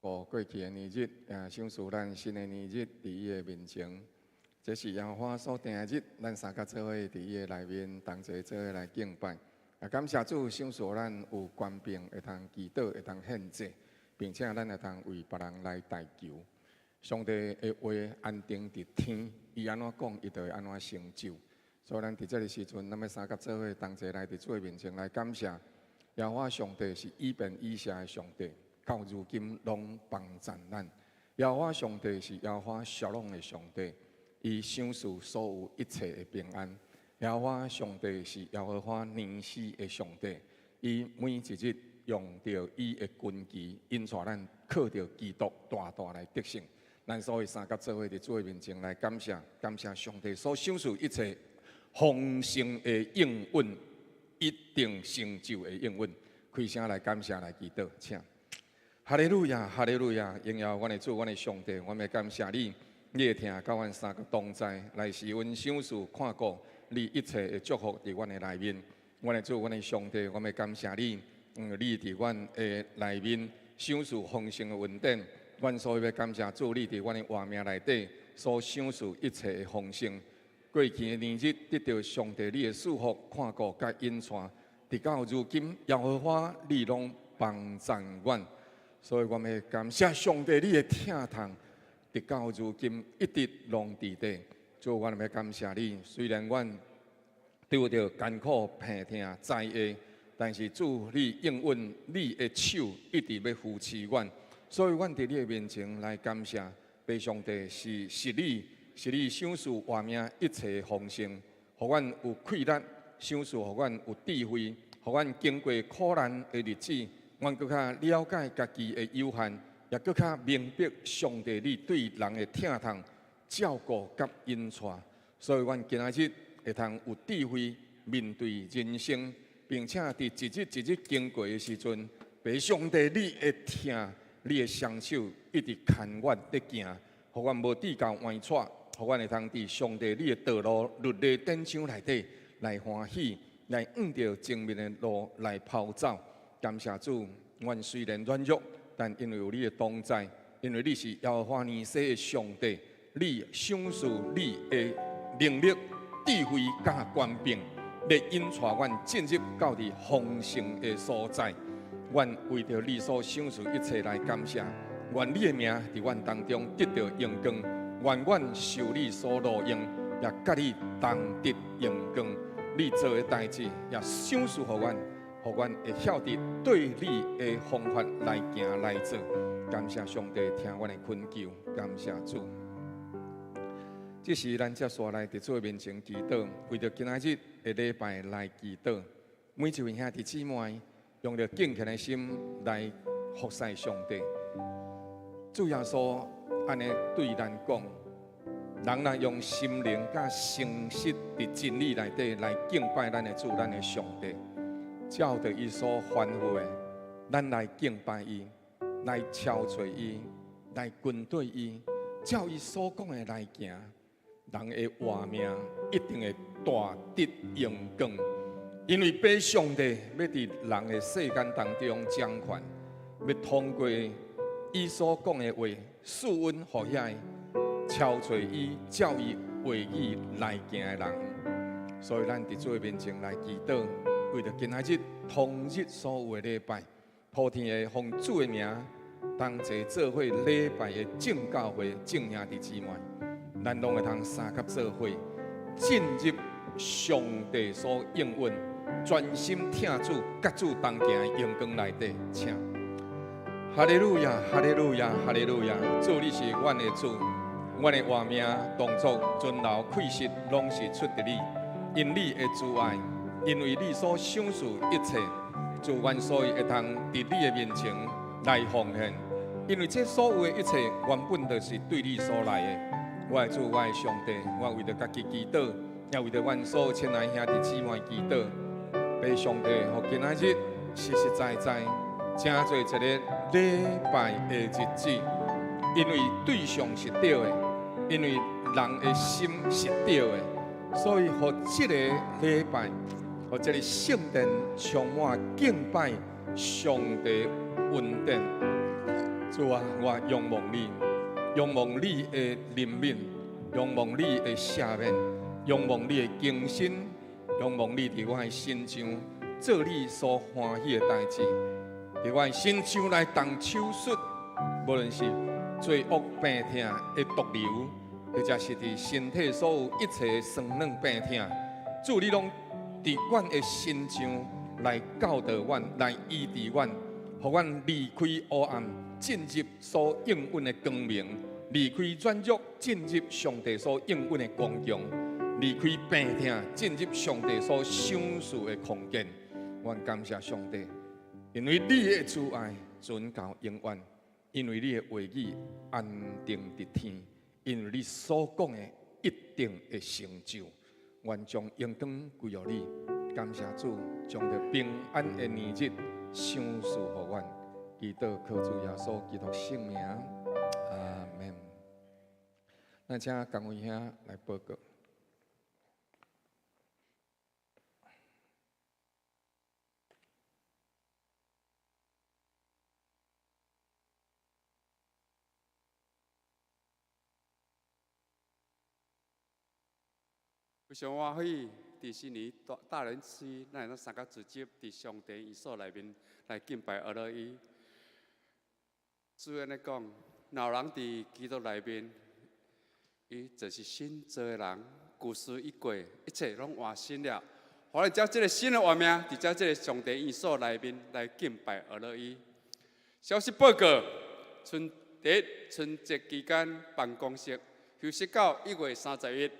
過過去的年日，也賞賜咱新的年日，佇伊的面前。這是耶和華所定的日，咱三甲做伙佇伊的內面同齊做伙來敬拜。也感謝主賞賜咱有權柄，會通祈禱，會通獻祭，並且咱會通為別人來代求。上帝的話安定佇天，伊按怎講，伊就會按怎成就。所以咱佇這个時陣，咱欲三甲做伙同齊來佇主的面前來感謝耶和華上帝是以便以謝的上帝。到如今攏幫贊咱。耶和華上帝是耶和華沙龍的上帝，伊賞賜所有一切的平安。耶和華上帝是耶和華尼西的上帝，伊每一日用著伊的軍旗引帶咱靠著基督大大來得勝。咱所以三甲做伙佇主的面前來感謝，感謝上帝所賞賜一切豐盛的應允，一定成就的應允。開聲來感謝來祈禱，請。哈利路亞，哈利路亞，榮耀阮的主，阮的上帝，阮欲感謝你，你的疼佮阮三個同在，來是阮賞賜看顧你一切的祝福佇阮的內面。阮的主，阮的上帝，阮欲感謝你，因為你佇阮的內面賞賜豐盛的恩典。阮所以欲感謝主，你佇阮的活命內底所賞賜一切的豐盛。過去的年日得著上帝你的賜福看顧佮引帶，直到如今，耶和華你攏幫贊阮。所以，我欲感謝上帝，你的疼痛，直到如今一直攏佇咧。主，我欲感謝你。雖然阮拄著艱苦、病痛、災禍，但是主，你應允你的手一直欲扶持阮。所以，阮佇你的面前來感謝，父上帝是你，是你賞賜活命一切豐盛，予阮有氣力，賞賜予阮有智慧，予阮經過苦難的日子。阮閣較了解家己的有限，也閣較明白上帝你對人的疼痛、照顧佮引帶。所以，阮今仔日會通有智慧面對人生，並且佇一日一日經過的時陣，父上帝你的疼、你的雙手一直牽阮佇行，予阮無至到歪趖，予阮會通佇上帝你的道路律例典章內底來歡喜，來向著前面的路來跑走。感謝主，阮雖然軟弱，但因為有你的同在，因為你是耶和華尼西的上帝，你賞賜你的能力、智慧佮權柄，來引帶阮進入到佇豐盛的所在。阮為著你所賞賜一切來感謝，願你的名佇阮當中得著榮光，願阮受你所錄用，也佮你同得榮光。你做的代誌也賞賜予阮。予阮會曉得對你的方法來行來做，感謝上帝聽阮的懇求，感謝主。這時咱接紲來佇主的面前祈禱，為著今仔日的禮拜來祈禱。每一位兄弟姊妹，用著敬虔的心來服侍上帝。主耶穌按呢對咱講：人若用心靈佮誠實佇真理內底來敬拜咱的主，咱的上帝。照著伊所吩咐的，咱來敬拜伊，來朝揣伊，來跟隨伊，照伊所講的來行，人的活命一定會大得榮光。因為父上帝欲佇人的世間當中掌權，欲通過伊所講的話，賜恩予遐个朝揣伊、照伊話語來行的人。所以，咱佇主的面前來祈禱。為著今仔日通日所有的禮拜，普天下奉主的名，同齊做伙禮拜的眾教會眾兄弟姊妹，咱攏會通三佮做伙進入上帝所應允，專心疼主、佮主同行的榮光內底，請。哈利路亞，哈利路亞，哈利路亞！主，你是阮的主，阮的活命、動作、存留、氣息，攏是出佇你，因你的慈愛。因為你所賞賜一切，主，阮所以會通佇你的面前來奉獻。因為這所有的一切原本就是對你所來的。我的主，我的上帝，我為著家己祈禱，也為著阮所有親愛兄弟姊妹祈禱。父上帝，予今仔日實實在在成做一个禮拜的日子，因為對象是對的，因為人的心是對的，所以予這个禮拜，予這个聖殿充滿敬拜上帝恩典。主啊，我仰望你，仰望你的憐憫，仰望你的赦免，仰望你的更新，仰望你佇我的身上做你所歡喜的代誌，佇我的身上來動手術，無論是罪惡病痛的毒瘤，或者是佇身體所有一切酸軟病痛，主你攏佇阮的身上來教導阮，來醫治阮，予阮離開黑暗，進入所應允的光明；離開軟弱，進入上帝所應允的剛強；離開病痛，進入上帝所賞賜的空間。阮感謝上帝，因為你的慈愛存到永遠，因為你的話語安定佇天，因為你所講的一定會成就。願將榮光歸予你，感謝主，將這平安的年日賞賜予阮。祈禱靠主耶穌基督聖名，阿門。咱請江偉兄來報告。非常歡喜，佇新年大大年初一，咱會當三個組織佇上帝聖所內面來敬拜阿樂伊。主按呢講，若有人佇基督內面，伊就是新造的人，舊事已過，一切攏換新了。予咱藉這个新的活命，佇遮這个上帝聖所內面來敬拜阿樂伊。消息報告：春第一春節期間辦公室休息到1月31。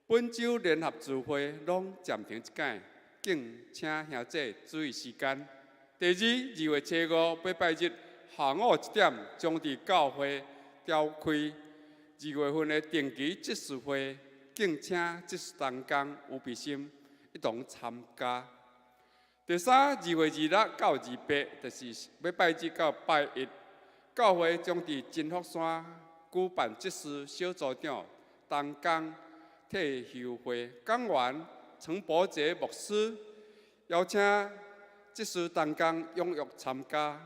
本週聯合聚會攏暫停一擺，敬請兄弟注意時間。第二，2月初五禮拜日下午1點，將佇教會召開2月份的定期執事會，敬請執事同工有備心一同參加。第三，2月26到28，就是禮拜日到拜一，教會將佇真福山舉辦執事小組長同工退休會，講員陳伯傑牧師邀請執事同工踴躍參加，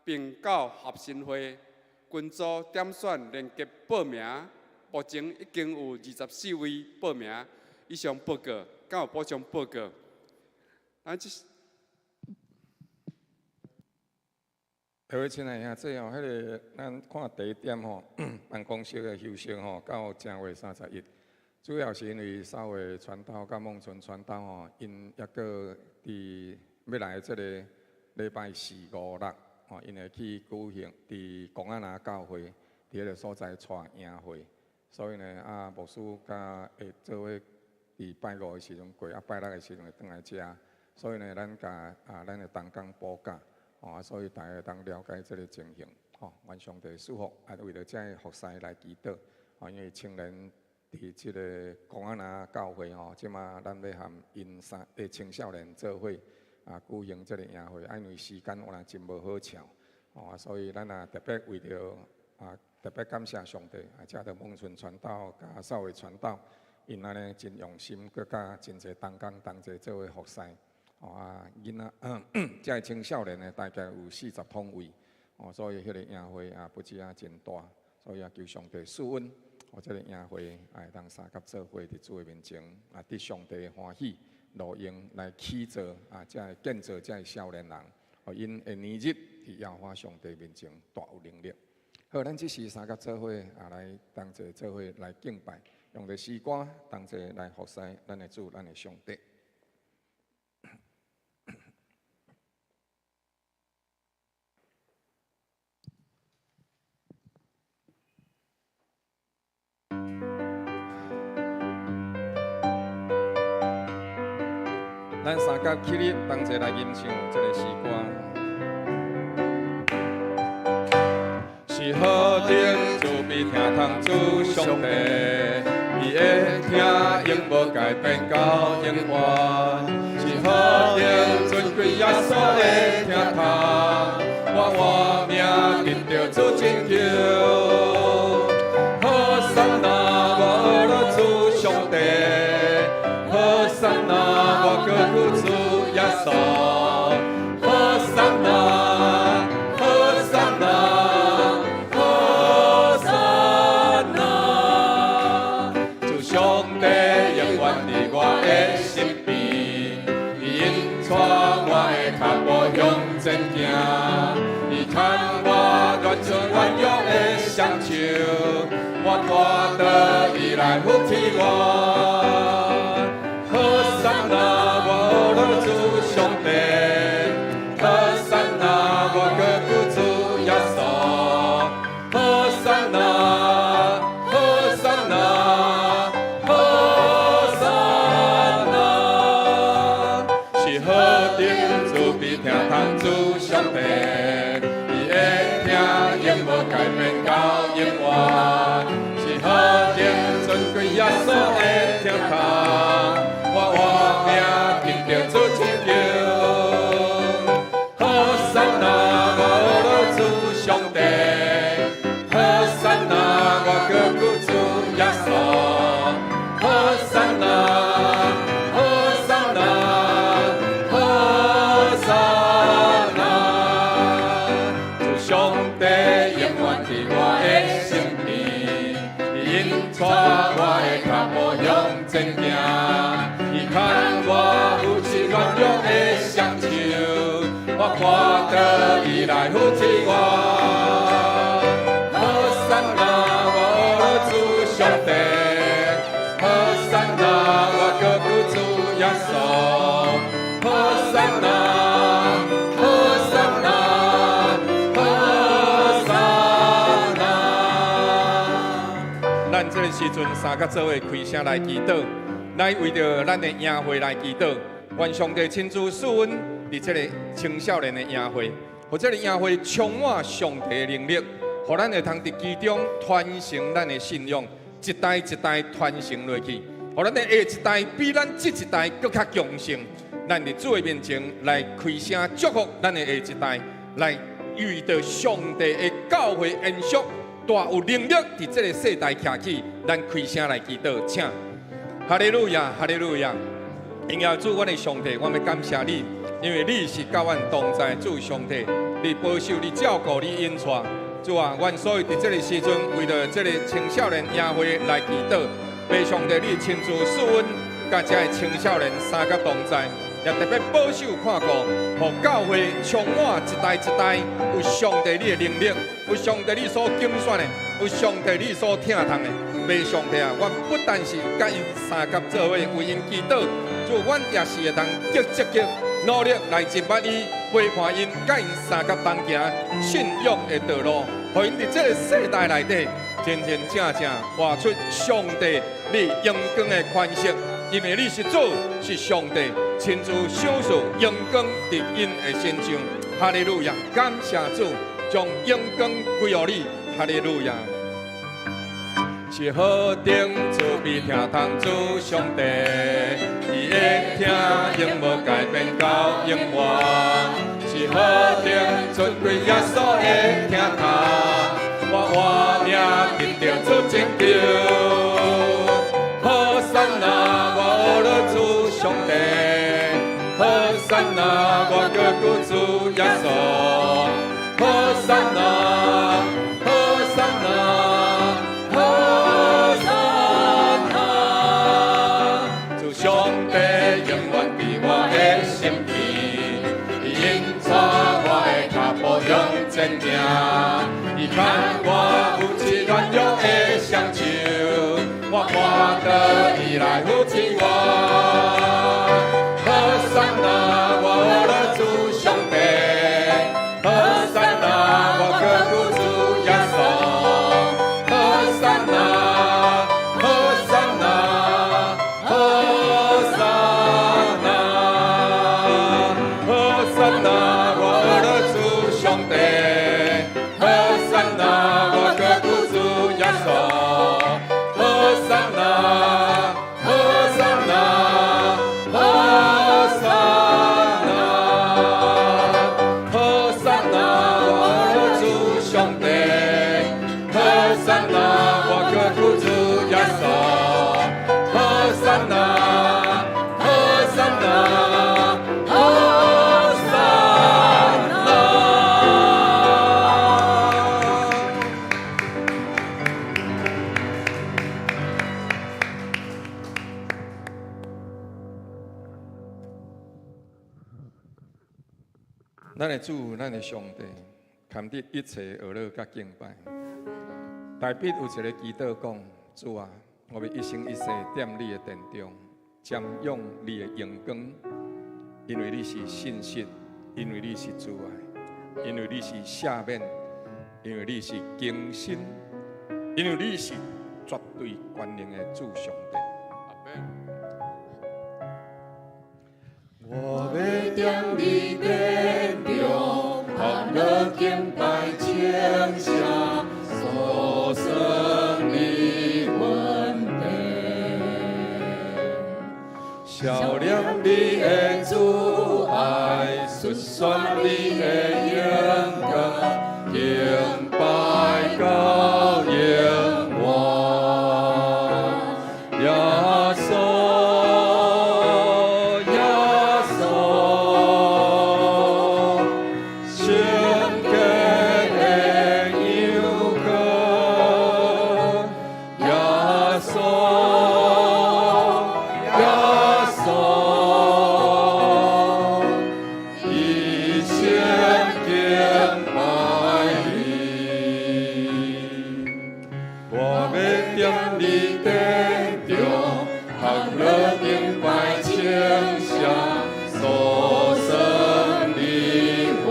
並到合信會群組點選連結報名。目前已經有24位報名。以上報告，敢有補充報告？咱這是。各位親愛兄弟吼，彼个咱看第一點吼，辦公室的休息吼，到正月31。主要是因為稍微傳道佮孟春傳道吼，𪜶猶閣佇欲來的這个禮拜四、五、六吼，𪜶會去舉行佇公安拿教會佇彼个所在帶營會，所以呢，啊牧師佮會做伙佇拜五的時陣過，啊拜六的時陣會轉來遮，所以呢，咱共啊咱的同工補假，吼啊，所以大家會當了解這个情形，吼，願上帝賜福，啊為著這个服侍來祈禱，吼，因為青年。佇這个公安拿教會吼，這馬咱欲和𪜶三个青少年做伙啊舉行這个營會，啊因為時間有若真無好巧，吼啊，所以咱也特別為著啊特別感謝上帝啊，藉著孟春傳道佮少偉傳道，𪜶按呢真用心，閣佮真濟同工同齊做伙服侍，吼啊囡仔，這个青少年呢大概有40通位，哦，所以彼个營會也不止啊真大，所以也求上帝賜恩。予這个營會也會當相佮做伙佇主的面前，啊，得上帝歡喜，路用來起造啊，這个建造這个少年人，予𪜶的年日佇耶和華上帝面前大有能力。好，咱這時相佮做伙啊，來同齊做伙來敬拜，用這詩歌同齊來服侍咱的主，咱的上帝。咱三佮起立，同齊來吟唱這个詩歌。是何等慈悲疼痛主上帝，伊的疼永無改變到永遠。是何等尊貴耶穌的疼痛，我活命得著主拯救。和散那，我樂主上帝。和散那，我高舉主耶穌。和散那，和散那，來扶持我。和散那，我學樂主上帝，和散那，我的救主耶穌。和散那，和散那，和散那，是何等慈悲疼痛主上帝，伊的疼永無改變到永遠。是何等尊貴耶穌的疼痛，我活命得著主拯救。和散那，我學樂主上帝，和散那，我的救主耶穌。和散那，和散那，和散那，主上帝永遠佇我的身邊，伊引帶我的腳步向前行，伊牽我有一軟弱的雙手，我看到伊來扶持我。和散那，我學樂主上帝，和散那，我的救主耶穌。和散那，和散那，和散那。咱這個時陣三甲做伙開聲來祈禱，來為著咱的營會來祈禱，願上帝親自賜阮佇這個青少年的營會，予這個營會充滿上帝的能力，予咱會通佇其中傳承咱的信仰，一代一代傳承落去，予咱的下一代比咱這一代閣較強盛。咱佇主的面前來開聲祝福咱的下一代，來為著上帝的教會延續，大有能力佇這個世代徛起，咱開聲來祈禱，請。哈利路亞，哈利路亞！榮耀主，阮的上帝，我欲感謝你，因為你是佮阮同在，主上帝，你保守、你照顧、你引帶。主啊，阮所以佇這個時陣，為著這個青少年營會來祈禱，父上帝你親自賜阮，佮這个青少年三甲同在，也特別保守看顧，予教會充滿一代一代有上帝你的能力，有上帝你所揀選的，有上帝你所疼痛的。父上帝啊，阮不但是佮𪜶相佮做伙為𪜶祈禱，主，阮也是會當積積極努力來認捌伊，陪伴𪜶，佮𪜶相佮同行信仰的道路，予𪜶佇這個世代內底真真正正活出上帝你榮光的權勢，因為你是主，是上帝親自賞賜榮光佇𪜶的身上。哈利路亞，感謝主，將榮光歸予你。哈利路亞。是何等慈悲疼痛主上帝，伊的疼永無改變到永遠。是何等尊貴耶穌的疼痛，我活命得著主拯救。和散那，我學樂主上帝，和散那，我的救主耶穌。和散那，和散那，和散那，主上帝永遠佇我的身邊，伊引帶我的腳步向前行，伊牽我有一軟弱的雙手，我看到伊來扶持我。和散那，我學樂主上帝，和散那，我的救主耶穌。和散那，和散那，和散那，和散那，我學樂主上帝，和散那，我的救主耶穌。和散那，和散那，和散那，和散那，我學樂主上帝，和散那，我的救主耶穌。和散那，和散那，和散那。咱的主，咱的上帝，堪得一切學樂佮敬拜。大衛有一个祈禱講：主啊，我欲一生一世踮你的殿中，瞻仰你的榮光，因為你是信實，因為你是慈愛，因為你是赦免，因為你是更新，因為你是絕對權能的主上帝。阿門。我欲踮你殿中，含樂敬拜稱謝，訴說你恩典，笑念你的慈愛，述說你的榮光，敬拜到永遠。耶穌，耶穌，聖潔的羊羔，耶穌，耶穌，一生敬拜你。我欲踮你殿中，含樂敬拜稱謝，訴說你恩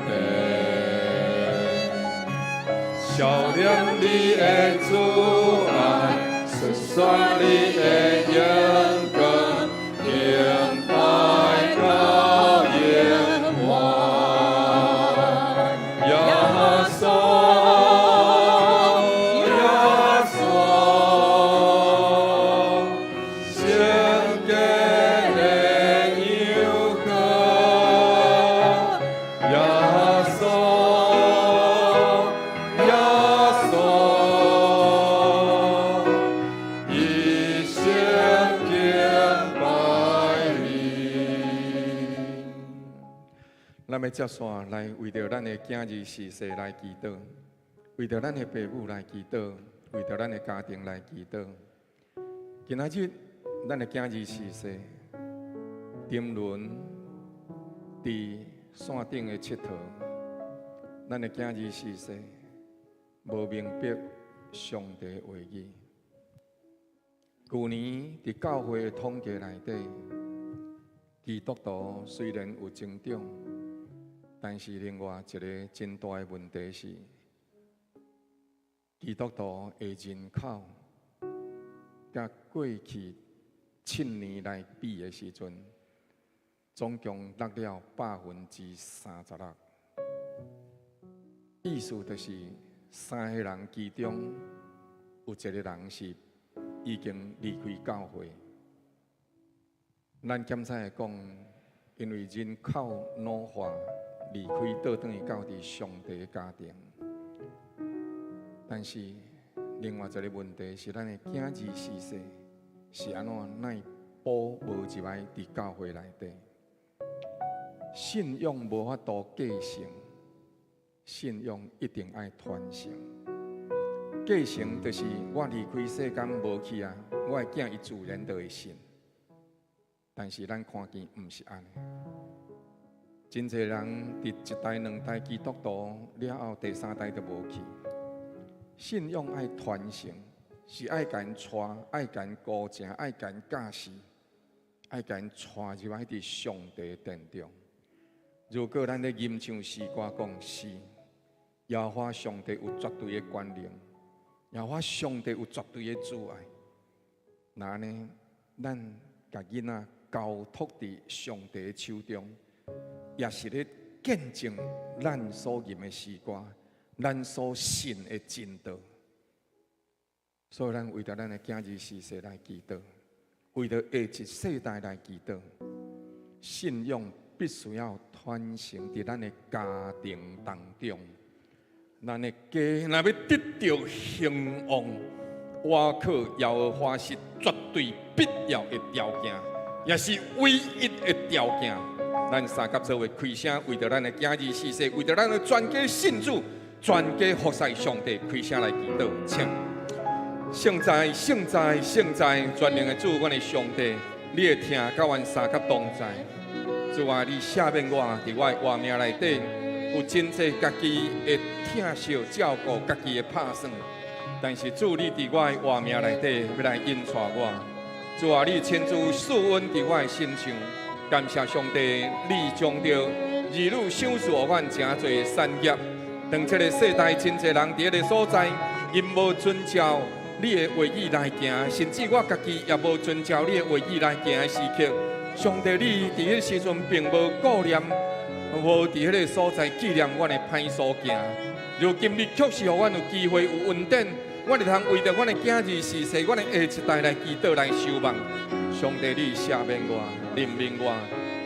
典，笑念你的慈愛，述說你的榮光，敬拜到永遠。耶穌，耶穌，聖潔的羊羔，耶穌，耶穌，一生敬拜你。咱欲接紲來為著咱的囝兒逝世來祈禱，為著咱的爸母來祈禱，為著咱的家庭來祈禱。今仔日咱的囝兒逝世，沉淪佇山頂的𨑨迌，咱的囝兒逝世，無明白上帝話語。舊年佇教會的統計內底，基督徒雖然有增長，但是另外一个真大的問題是，基督徒的人口，佮過去7年來比的時陣，總共落了36%。意思就是三个人其中有一個人是已經離開教會。咱檢查會講，因為人口老化，離開倒轉去到佇上帝的家庭。但是另外一個問題是，咱的囝兒逝世是按怎奈補無入來佇教會內底？信仰無法度繼承，信仰一定愛傳承。繼承就是我離開世間無去啊，我的囝伊自然就會信。但是咱看見毋是按呢，真濟人佇一代兩代基督徒了後，第三代就無去。信仰愛傳承，是愛共𪜶帶，愛共𪜶顧正，愛共𪜶教示，愛共𪜶帶入來佇上帝殿中。如果咱咧吟唱詩歌講是，耶和華上帝有絕對的權能，耶和華上帝有絕對的慈愛，那按呢，咱共囡仔交託佇上帝的手中，也是咧見證咱所吟的詩歌，咱所信的真道。所以，咱為著咱的囝兒逝世來祈禱，為著下一世代來祈禱，信仰必須要傳承佇咱的家庭當中。咱的家若欲得著興旺，倚靠耶和華是絕對必要的條件，也是唯一的條件。咱三佮做伙開聲，為著咱的囝兒逝世，為著咱的全家信主，全家服侍上帝，開聲來祈禱，請。聖哉，聖哉，聖哉，全能的主，阮的上帝，你的疼佮阮三佮同在。主啊，你赦免我，佇我的活命內底有真濟家己會疼惜照顧家己的拍算。但是主，你佇我的活命內底欲來引帶我。主啊，你親自賜恩佇我的身上，感謝上帝，你將著兒女賞賜予阮誠濟產業。當這个世代真濟人佇彼个所在，𪜶無遵照你的話語來行，甚至我家己也無遵照你的話語來行的時刻，上帝，你佇彼時陣並無顧念，無佇彼个所在紀念阮的歹所行。如今你卻是予阮有機會有恩典，阮會通為著阮的囝兒逝世，阮的下一代來祈禱來守望。上帝，你赦免我，憐憫我，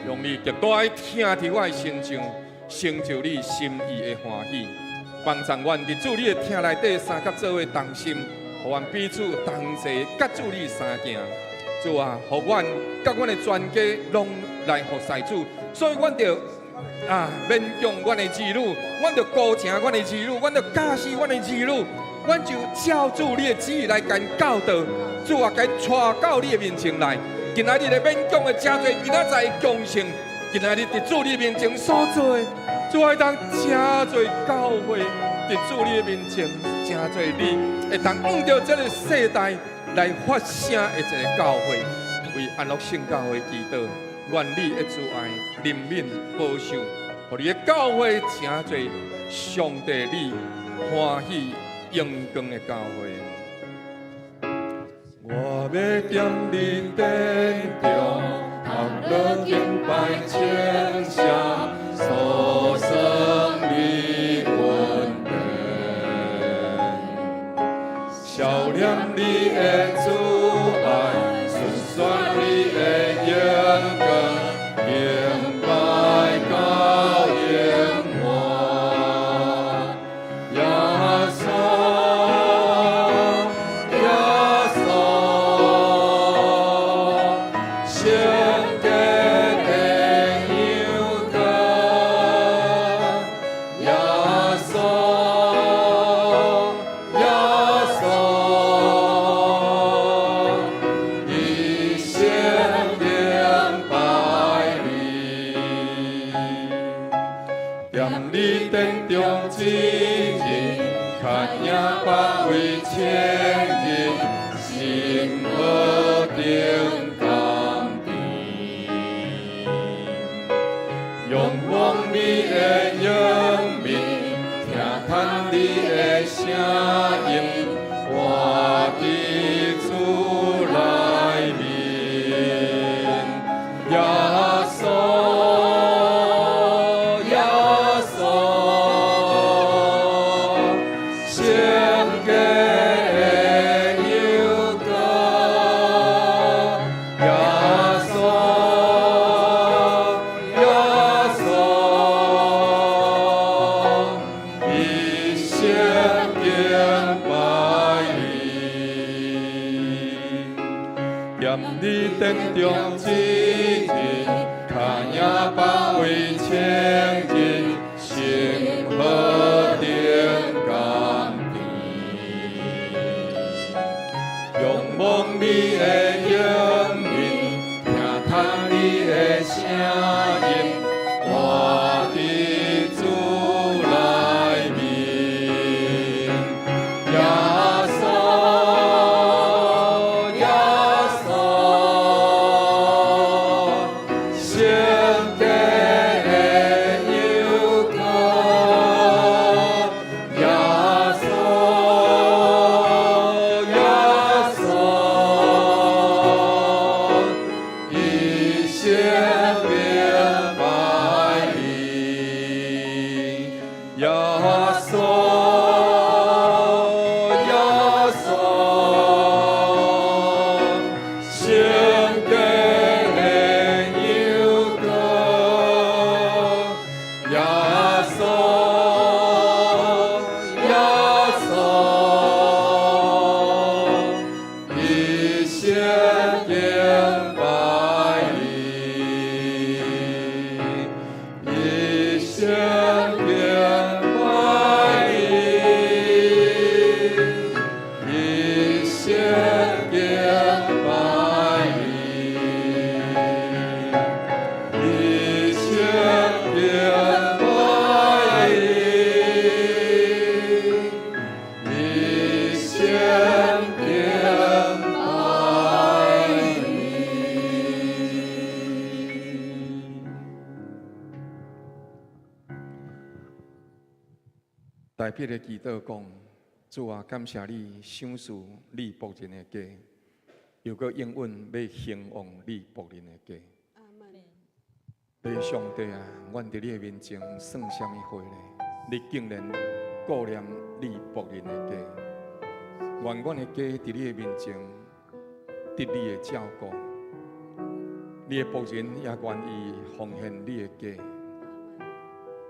用你極大的疼佇我的身上，成就你心意的歡喜，幫助阮佇主你的疼內底相佮做伙同心，予阮彼此同齊佮主你相行。主啊，予阮佮阮的全家攏來服侍主，所以阮著勉強阮的兒女，阮著鼓請阮的兒女，阮著教示阮的兒女，阮就照主你的旨意來共教導。主啊，共𪜶帶到你的面前來。今仔日咧勉強的誠濟明仔載會強盛。今仔日佇主你面前所做的，主會當誠濟教會佇主你的面前，誠濟你會當按著這个世代來發聲的一个教會，為安樂聖教會祈禱，願你的慈愛、憐憫、保守，予你的教會誠濟上帝你歡喜榮光的教會。我欲踮你殿中，含樂敬拜稱謝，訴說你恩典，曉念你的慈愛，述說你的榮光，敬拜到永遠。耶穌，耶穌，聖潔的羊羔，耶穌，耶穌，一生敬拜你，踮你殿中一日，較贏百位千日，心何等甘甜。仰望你的榮面，聽聞你的聲音，活佇主內面。耶穌，耶穌，聖潔的羊羔，耶穌，耶穌，一生敬拜你，踮你殿中一日，較贏百位千日，心何等甘甜。仰望你的榮面，聽聞你的聲音，活佇主內面。耶穌，耶穌，聖潔的羊羔，耶穌，耶穌，一生敬拜你，耶穌，耶穌，聖潔的羊羔，耶穌，耶穌，一生敬拜你。大衛的祈禱講：主啊，感謝你賞賜你僕人的家，又閣應允欲興旺你僕人的家。阿門。你上帝啊，阮佇你的面前算啥物貨呢？你竟然顧念你僕人的家，願阮的家佇你的面前得你的照顧，你的僕人也願意奉獻你的家，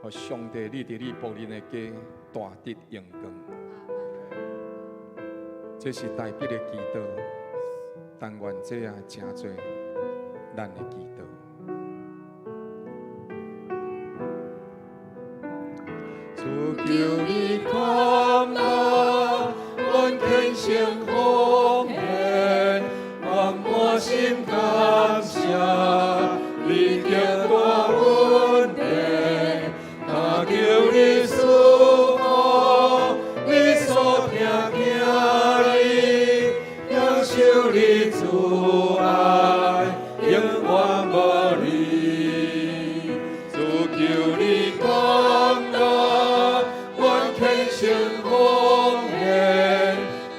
予上帝你佇你僕人的家大得榮光。這是大衛的祈禱，但願這也成做咱的祈禱。主求你看納，阮虔誠奉獻，我滿心感謝你極大恩典，但求你賜福，你所疼囝兒，享受你慈愛，永遠無離。主求你降納，阮虔誠奉獻，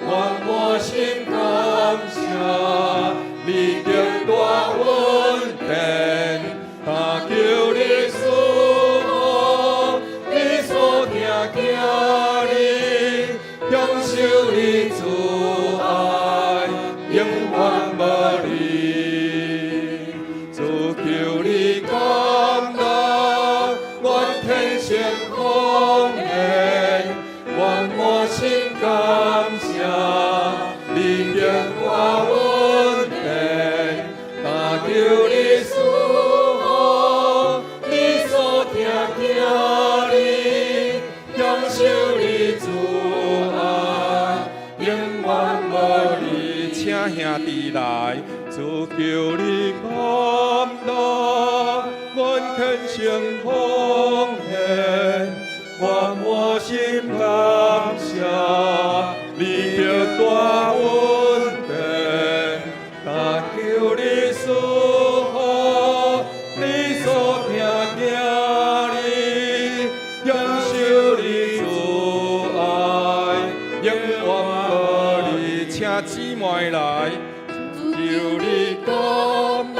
我滿心感謝你極大恩典，但求你賜福，你所疼囝兒，享受你慈愛，永遠無離。主求你降納，阮虔誠奉獻，我滿心感謝你極大恩典，但求你賜福，你所疼囝兒，享受你慈愛，永遠無離。請兄弟來，主求你降納，阮虔誠奉獻，我滿心感謝你極大恩典，但求你賜福，你所疼囝兒，享受你慈愛，永遠無離。請姊妹來，主求你降納，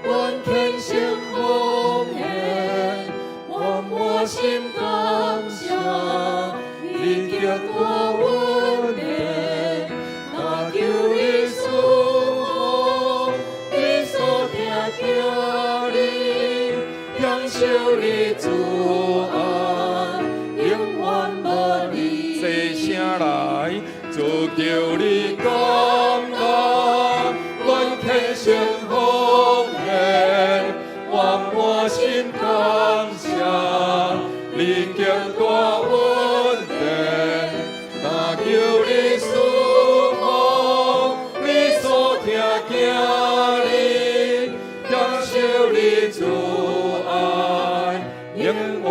阮虔誠奉獻，我滿心感謝你極大恩典，但求你賜福，你所疼囝兒，享受你慈愛，永遠無離。齊聲來，主求你降納，阮虔誠奉獻，我滿心感謝你極大恩典，但求你賜福，你所疼囝兒，享受你慈愛，永遠無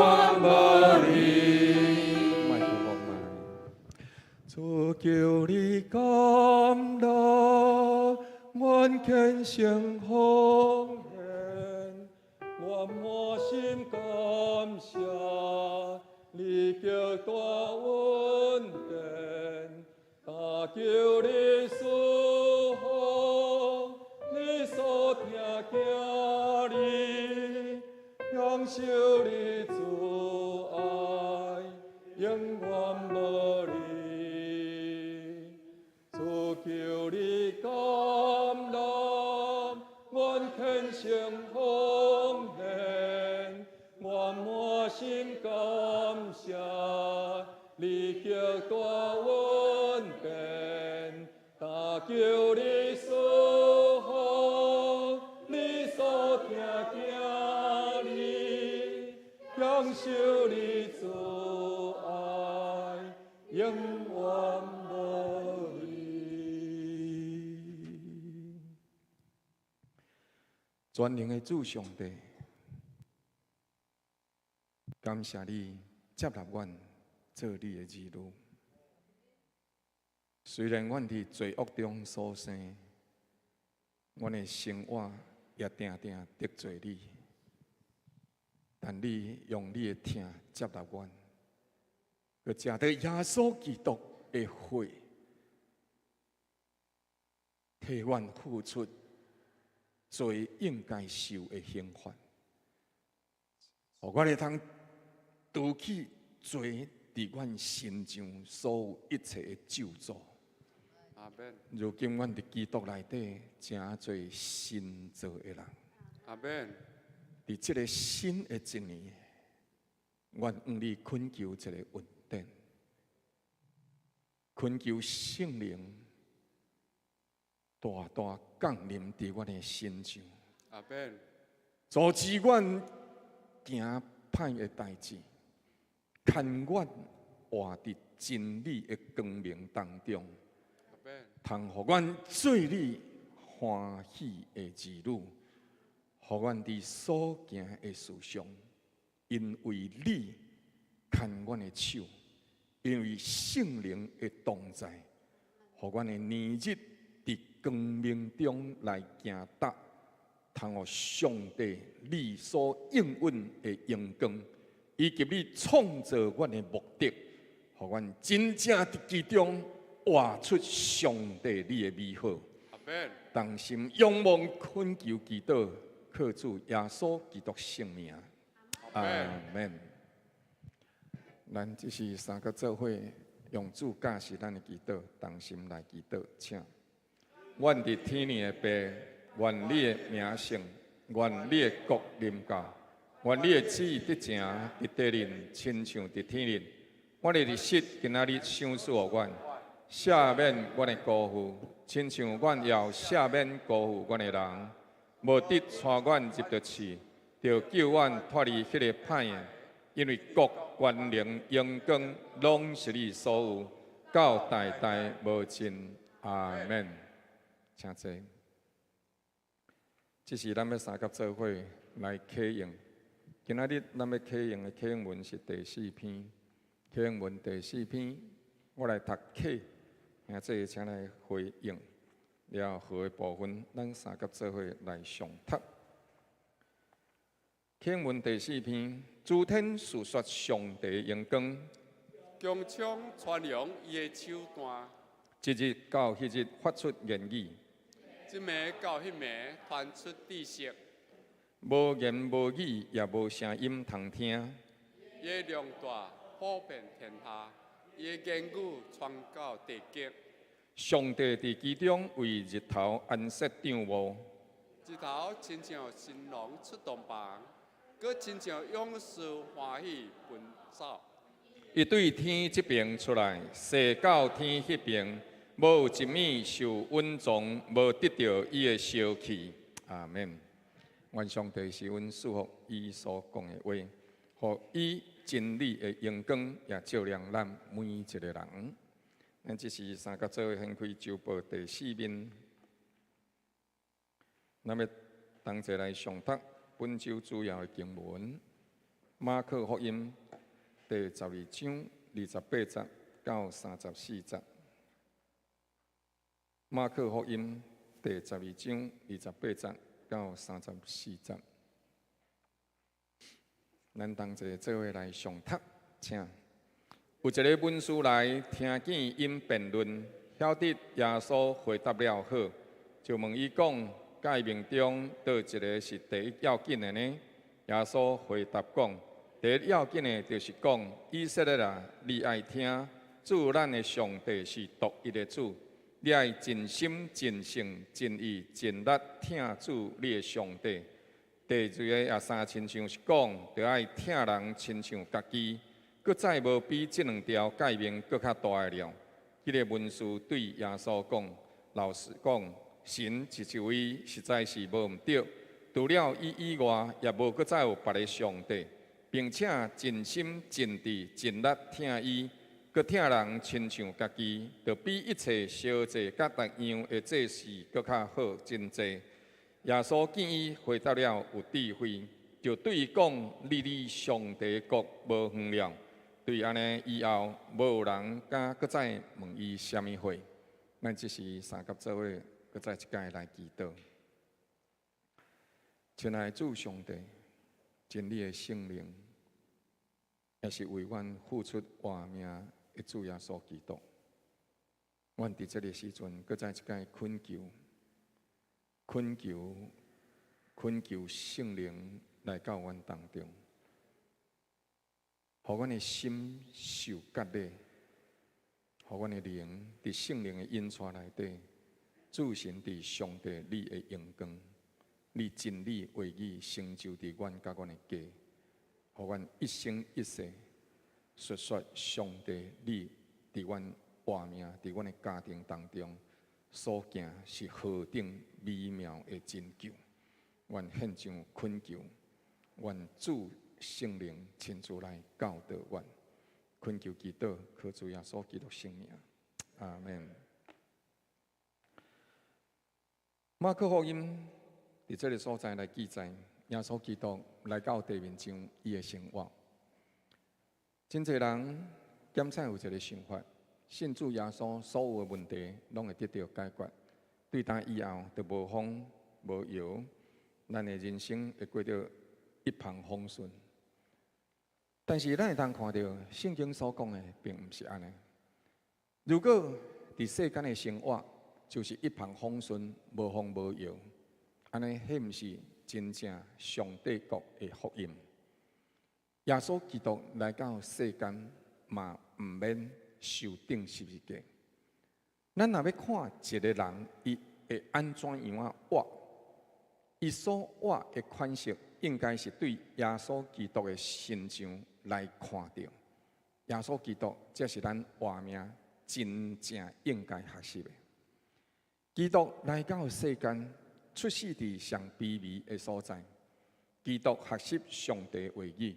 離。麥克風來。主求你降納，阮虔誠奉獻，我滿心感謝你極大恩典，但求你賜福，你所疼囝兒，享受你慈愛，永遠無離。主求你降納，阮虔誠奉獻，我滿心感謝你極大恩典，但求你賜福，你所疼囝兒，享受你慈愛，永遠無離。全能的主上帝，感謝你接納阮做你的兒女。雖然阮佇罪惡中所生，阮的生活也定定得罪你，但你用你的疼接納阮，閣藉著耶穌基督的血，替阮付出罪應該受的刑罰，予阮會通除去罪佇阮身上所有一切的咒詛。阿門。如今阮佇基督內底，成做新造的人。阿門。佇這个新的一年，阮向你懇求一个恩典，懇求聖靈大大降臨佇阮的身上。阿門。阻止阮行歹的代誌，牽阮活佇真理的光明當中，通予阮做你歡喜的兒女，予阮佇所行的事上，因為你牽阮的手，因為聖靈的同在，予阮的年日佇光明中來行踏，通予上帝你所應允的榮光，以及你創造阮的目的，予阮真正佇其中活出上帝你的美好。阿門。同心仰望懇求祈禱，靠主耶穌基督聖名。阿門。咱這是三個做伙，用主教示咱的祈禱，同心來祈禱，請。阮佇天裡的父，願你的名聖，願你的國臨到，願你的旨意得成佇地面，親像佇天裡。阮的日食今仔日賞賜予阮，赦免阮的辜負，親像阮也有赦免辜負阮的人。無得帶阮入著試，著救阮脫離彼个歹的。因為國、權能、榮光，攏是你所有，到代代無盡。阿門。請坐。這是咱欲三佮做伙來啟用。今仔日咱欲啟用的啟用文是第四篇。啟用文第四篇，我來讀啟，兄弟請來回應。了後的部分，咱三佮做伙來誦讀。啟用文第四篇，諸天述說上帝榮光，穹蒼傳揚伊的手段，這日到彼日發出言語，這暝到彼暝傳出知識，無言無語，也無聲音通聽。伊的量度普遍天下，伊的言語傳到地極。上帝佇其中為日頭安設帳幕，日頭親像新郎出洞房，閣親像勇士歡喜奔走。伊對天這邊出來，踅到天彼邊，無有一物受隱藏，無得著伊的燒去。阿門。願上帝賜阮賜福伊所講的話，予伊真理的榮光也照亮咱每一个人。咱這是三佮做伙掀開週報第四面，咱欲同齊來誦讀本週主要的經文，馬可福音第十二章二十八節到三十四節。馬可福音第十二章二十八節到三十四節，咱同齊做伙來誦讀，請。有一个文士來聽見𪜶辯論，曉得耶穌回答了好，就問伊講：誡命中佗一个是第一要緊的呢？耶穌回答講：第一要緊的，就是講以色列啊，你愛聽，主咱的上帝是獨一的主，你愛盡心、盡性、盡意、盡力疼主你的上帝。第二个也相親像是講，著愛疼人親像家己。閣再無比這兩條誡命閣較大的了。彼个文士對耶穌講：老師講，神是一位，實在是無毋對。除了伊以外，也無閣再有別个上帝，並且盡心、盡智、盡力疼伊，閣疼人親像家己，就比一切燒祭佮逐樣的祭祀閣較好真濟。耶穌見伊回答了有智慧，就對伊講：你離上帝國無遠了。對按呢以後，無有人敢閣再問伊啥物話。咱這是三佮做伙，閣再一擺來祈禱。親愛的主上帝，真理的聖靈，也是為阮付出活命的主耶穌基督。阮佇這个時陣，閣再一擺懇求、懇求、懇求聖靈來到阮當中，予阮的心受割禮，予阮的靈佇聖靈的引帶內底，置身佇上帝你的榮光，你真理話語成就佇阮佮阮的家，予阮一生一世述說上帝你佇阮活命，佇阮的家庭當中所行是何等美妙的拯救。阮獻上懇求，願主聖靈親自來教導阮，懇求祈禱，靠主耶穌基督聖名，阿門。馬可福音佇這个所在來記載，耶穌基督來到地面上，伊的生活。真濟人檢採有一个想法，信主耶穌，所有的問題攏會得著解決。對今以後，就無風無搖，咱的人生會過著一帆風順。但是咱會當看著聖經所講的，並毋是按呢。如果佇世間的生活就是一帆風順、無風無搖，按呢，彼毋是真正上帝國的福音。耶穌基督來到世間，嘛毋免受釘十字架。咱若欲看一个人，伊會按怎樣仔活，伊所活的款式，應該是對耶穌基督的身上來看著。耶穌基督，才是咱活命真正應該學習的。基督來到世間，出世佇上卑微的所在。基督學習上帝話語，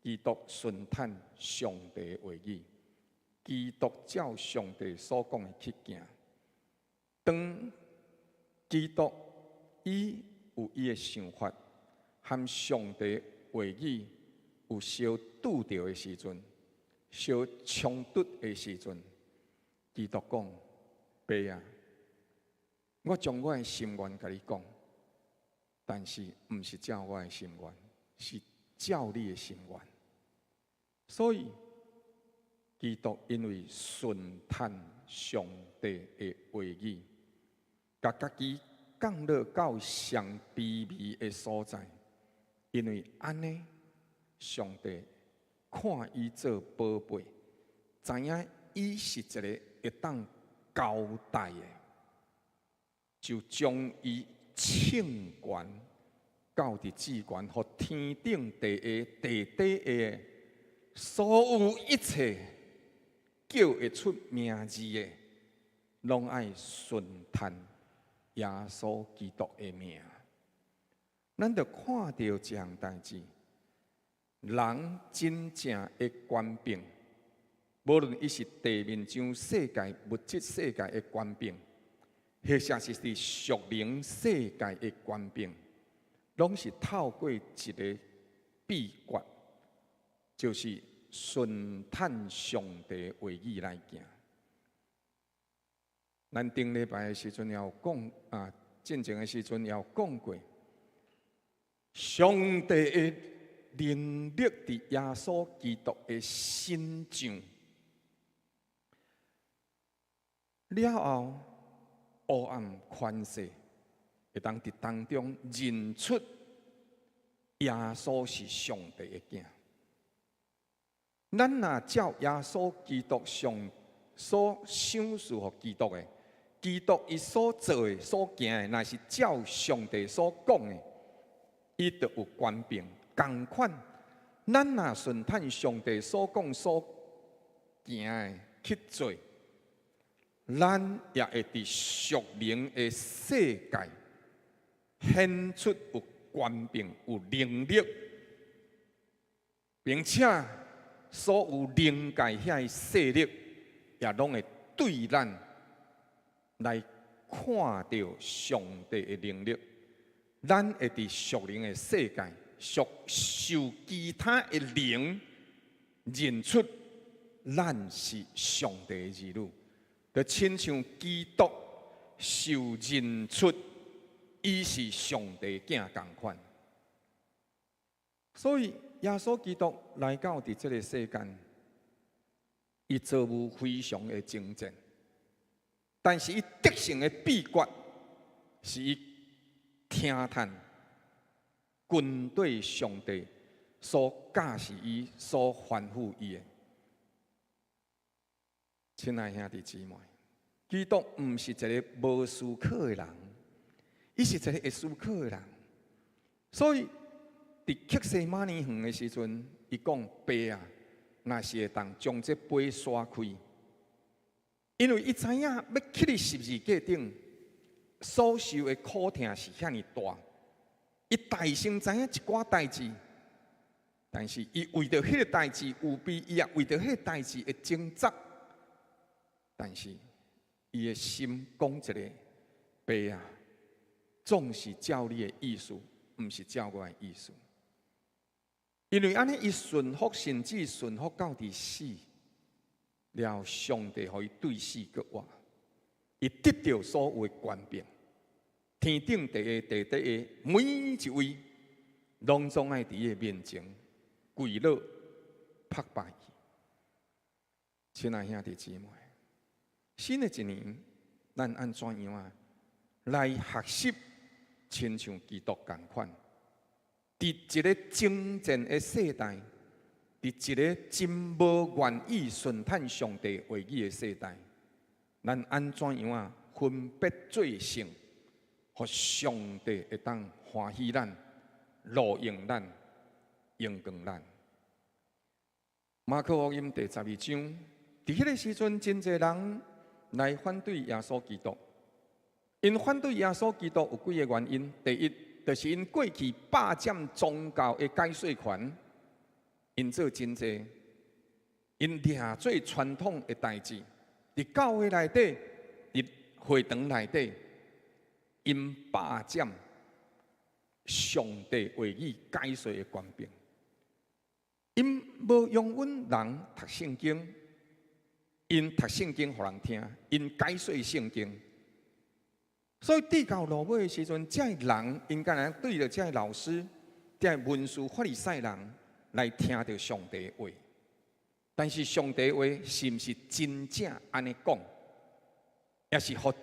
基督順趁上帝話語，基督照上帝所講的去行。當基督伊有伊的想法，和上帝話語有相拄著的時陣，相衝突的時陣，基督講：爸啊，我將我的心願共你講，但是毋是照我的心願，是照你的心願。所以，基督因為順趁上帝的話語，共家己降落到上卑微的所在，因為按呢，上帝看伊做寶貝，知影伊是一个會當交代的，就將伊稱懸到佇至懸，予天頂地下地底下所有一切叫會出名字的，攏愛順趁耶穌基督的名。咱就看著這項代誌，人真正的權柄，無論伊是地面上世界、物質世界的權柄，或者是佇屬靈世界的權柄，攏是透過一个秘訣，就是順趁上帝話語來行。咱頂禮拜的時陣也有講啊，進前的時陣也有講過，上帝的能力佇耶穌基督的身上了後，黑暗權勢會當佇當中認出耶穌是上帝的囝。咱若照耶穌基督上所賞賜予基督的，基督伊所做的、所行的，若是照上帝所講的，伊就有權柄。仝款，咱若順趁上帝所講所行的去做，咱也會佇屬靈的世界顯出有權柄、有能力，並且所有靈界遐的勢力也攏會對咱來看著上帝的能力。咱會佇屬靈的世界，屬受其他的靈認出咱是上帝的兒女，就親像基督受認出伊是上帝囝仝款。所以耶穌基督來到佇這个世間，伊遭遇非常的爭戰，但是伊得勝的秘訣是伊聽趁軍隊上帝所教示伊、所吩咐伊的。親愛兄弟姊妹，基督毋是一个無思考的人，伊是一个會思考的人。所以佇客西馬尼園的時陣，伊講，爸啊，若是會當將這杯徙開，因為伊知影欲去佇十字架頂所受的苦痛是遐爾大，伊大聲知影一寡代誌，但是伊為著彼个代誌預備，伊也為著彼个代誌會掙扎，但是伊的心講一个，爸啊，總是照你的意思，毋是照我的意思。因為按呢，伊順服，甚至順服到佇死，了上帝予伊對死閣活，伊得著所有的權柄，天頂地下地底下每一位，攏總愛佇伊的面前跪落膜拜伊。親愛兄弟姊妹，新的一年，咱按怎樣啊來學習，親像基督仝款？佇一个爭戰的世代，佇一个真無願意順趁上帝話語的世代，咱按怎樣啊分別做聖，予上帝會當歡喜咱、錄用咱、榮光咱？馬可福音第12章，佇彼个時陣，真濟人來反對耶穌基督。𪜶反對耶穌基督有幾个原因：第一，就是𪜶過去霸佔宗教的解說權，𪜶做真濟，𪜶掠做傳統的代誌，佇教會內底，佇會堂內底，𪜶霸佔上帝話語解說的權柄，𪜶無容允人讀聖經，𪜶讀聖經予人聽，𪜶解說聖經。所以，直到落尾的時陣，這个人𪜶敢若對著這个老師、這个文士法利賽人來聽著上帝話。但是上帝話是毋是真正按呢講？抑是予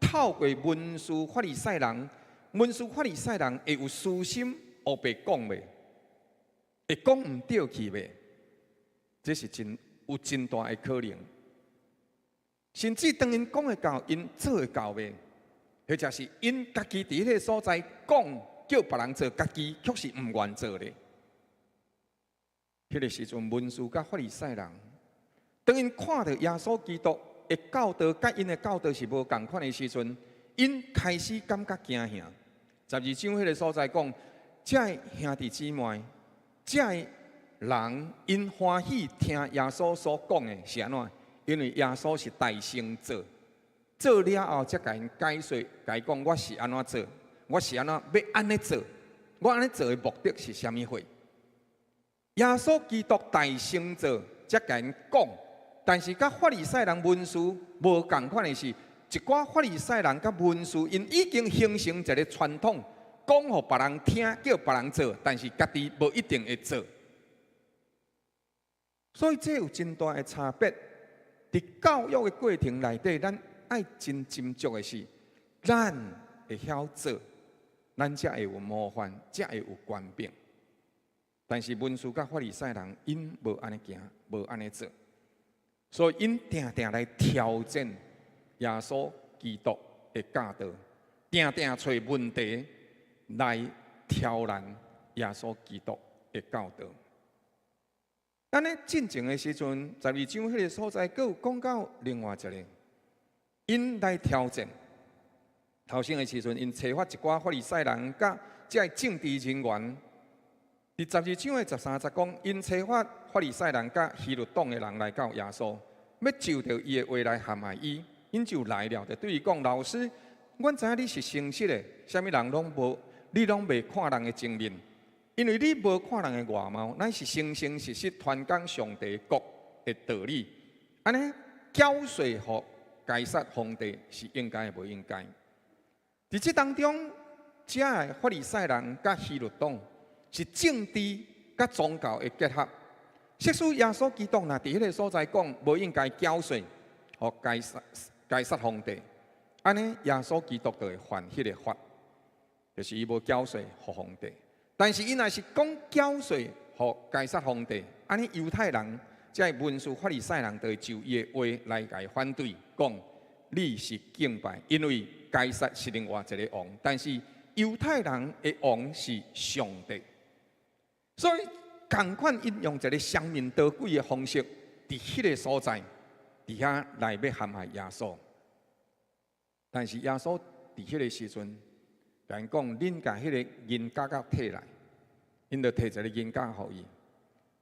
透過文士法利賽人，文士法利賽人會有私心，烏白講袂？會講毋對去袂？這是真有真大的可能。甚至當𪜶講會到，𪜶做會到袂？或者是𪜶家己佇彼个所在講，叫別人做，家己卻是毋願做咧。彼个時陣，文士佮法利賽人，當𪜶看著耶穌基督的教導，佮𪜶的教導是無仝款的時陣，𪜶開始感覺驚嚇。12章彼个所在講，這个兄弟姊妹，這个人𪜶歡喜聽耶穌所講的是按怎？因為耶穌是代先做。做了後，才共𪜶解說，共伊講我是按怎做，我是按怎欲按呢做，我按呢做的目的是啥物貨？耶穌基督代先做，才共𪜶講。但是佮法利賽人文士無仝款的是，一寡法利賽人佮文士，𪜶已經形成一个傳統，講予別人聽，叫別人做，但是家己無一定會做。所以這有真大的差別。佇教育的過程內底，咱愛真斟酌的是，咱會曉做，咱才會有模範，才會有權柄。但是文士佮法利賽人，𪜶無按呢行，無按呢做，所以𪜶定定來挑戰耶穌基督的教導，定定揣問題來挑難耶穌基督的教導。按呢進前的時陣，12章彼个所在，閣有講到另外一个，𪜶來挑戰。頭先的時陣，𪜶齊發一寡法利賽人佮這个政治人員。佇12章的13節講，𪜶差發法利賽人佮希律黨的人來到耶穌，欲就著伊的話來陷害伊，𪜶就來了，就對伊講：老師，阮知影你是誠實的，啥物人攏無，你攏袂看人的情面，因為你無看人的外貌，乃是誠誠實實傳講上帝國的道理。按呢繳稅予該撒皇帝是應該的，無應該？佇這當中，這个法利賽人佮希律黨是政治佮宗教的結合。即使耶穌基督若佇彼个所在講，無應該繳稅予該撒該撒皇帝，按呢耶穌基督就會犯彼个法，就是伊無繳稅予皇帝。但是伊若是講繳稅予該撒皇帝，按呢猶太人這个文士法利賽人就會就伊的話來共伊反對，講你是敬拜，因為該撒是另外一个王，但是猶太人的王是上帝，所以仝款𪜶用一个雙面刀詭的方式，佇彼个所在，佇遐來欲陷害耶穌。但是耶穌佇彼个時陣，共𪜶講：恁共彼个銀角仔提來，𪜶就提一个銀角予伊。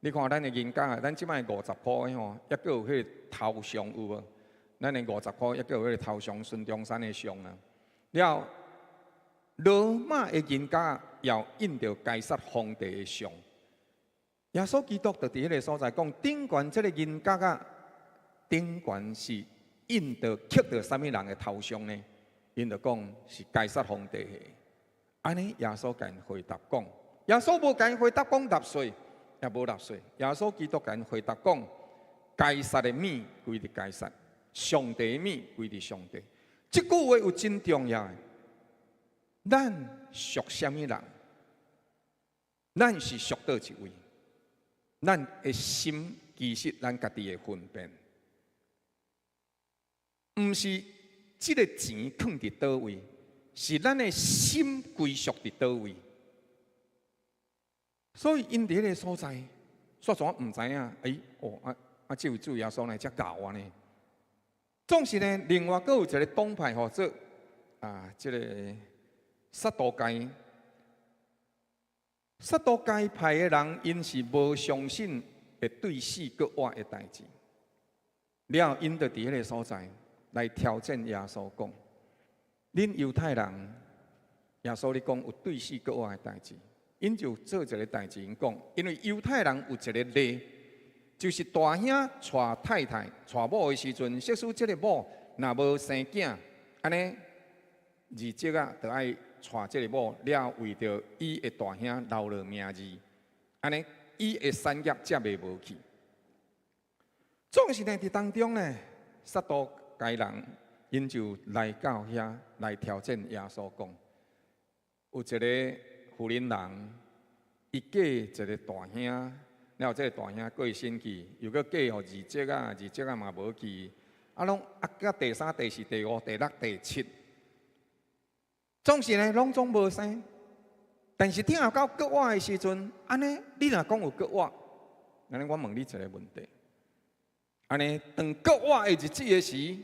你看咱的銀角，咱這擺50箍的吼，猶閣有彼个頭像有無？咱的50箍猶閣有彼個頭像，孫中山的像啊。了，羅馬的銀角也有印著該撒皇帝的像。耶穌基督就佇彼个所在講，頂懸這个銀角仔，頂懸是印著刻著啥物人的頭像呢？𪜶就講是該撒皇帝的。按呢，耶穌共𪜶回答講，耶穌無共𪜶回答講納稅，也無納稅。耶穌基督共𪜶回答講，該撒的物歸佇該撒，上帝的物歸佇上帝。這句話有真重要的。咱屬啥物人？咱是屬佗一位？咱的心其實咱家己會分辨，毋是這个錢囥佇佗位，是咱的心歸屬佇佗位。所以𪜶佇彼个所在，煞怎毋知影？欸，哦，啊啊，這位主耶穌呢，遮𠢕按呢？總是呢，另外閣有一个黨派號做啊，這个撒都該。撒都該派的人，𪜶是無相信會對死閣活的代誌。了後，𪜶就佇彼个所在來挑戰耶穌，講：恁猶太人，耶穌你講有對死閣活的代誌，𪜶就做一个代誌，𪜶講，因為猶太人有一个例，就是大兄娶太太、娶某的時陣，設使這个某若無生囝，按呢二叔仔就愛娶這个某，了為著伊的大兄留落名字，按呢伊的產業才袂無去。總是呢，佇當中呢，撒都該人𪜶就來到遐來挑戰耶穌，講有一个婦人人，伊嫁一个大兄，了後這个大兄過身去，又閣嫁予二叔仔，二叔仔嘛無去，啊，攏啊，到第三、第四、第五、第六、第七。總是呢，攏總無生。但是疼到閣活的時陣，按呢，你若講有閣活，按呢我問你一个問題。按呢，當閣活的日子的時，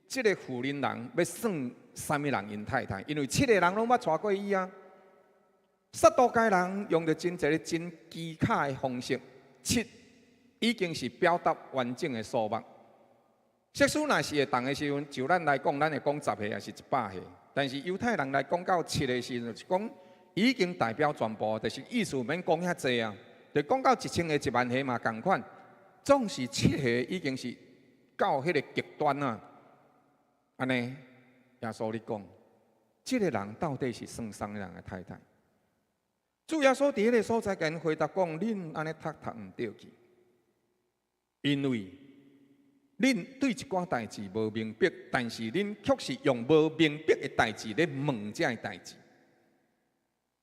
這个婦人人欲算啥物人𪜶太太？因為七个人攏捌娶過伊啊。撒都該人用著真一个真機巧的方式，七已經是表達完整的數目。即使若是會當的時陣，就咱來講，咱會講十歲抑是100歲。但是猶太人來講到七的時陣，就是講已經代表全部，就是意思毋免講遐濟啊。就講到1000個、1萬個嘛仝款，總是七個已經是到彼个極端啊。按呢，耶穌咧講，這个人到底是算啥人的太太？主耶穌佇彼个所在共𪜶回答講：恁按呢讀讀毋對去，因為恁對一寡代誌無明白，但是恁卻是用無明白的代誌咧問這个代誌。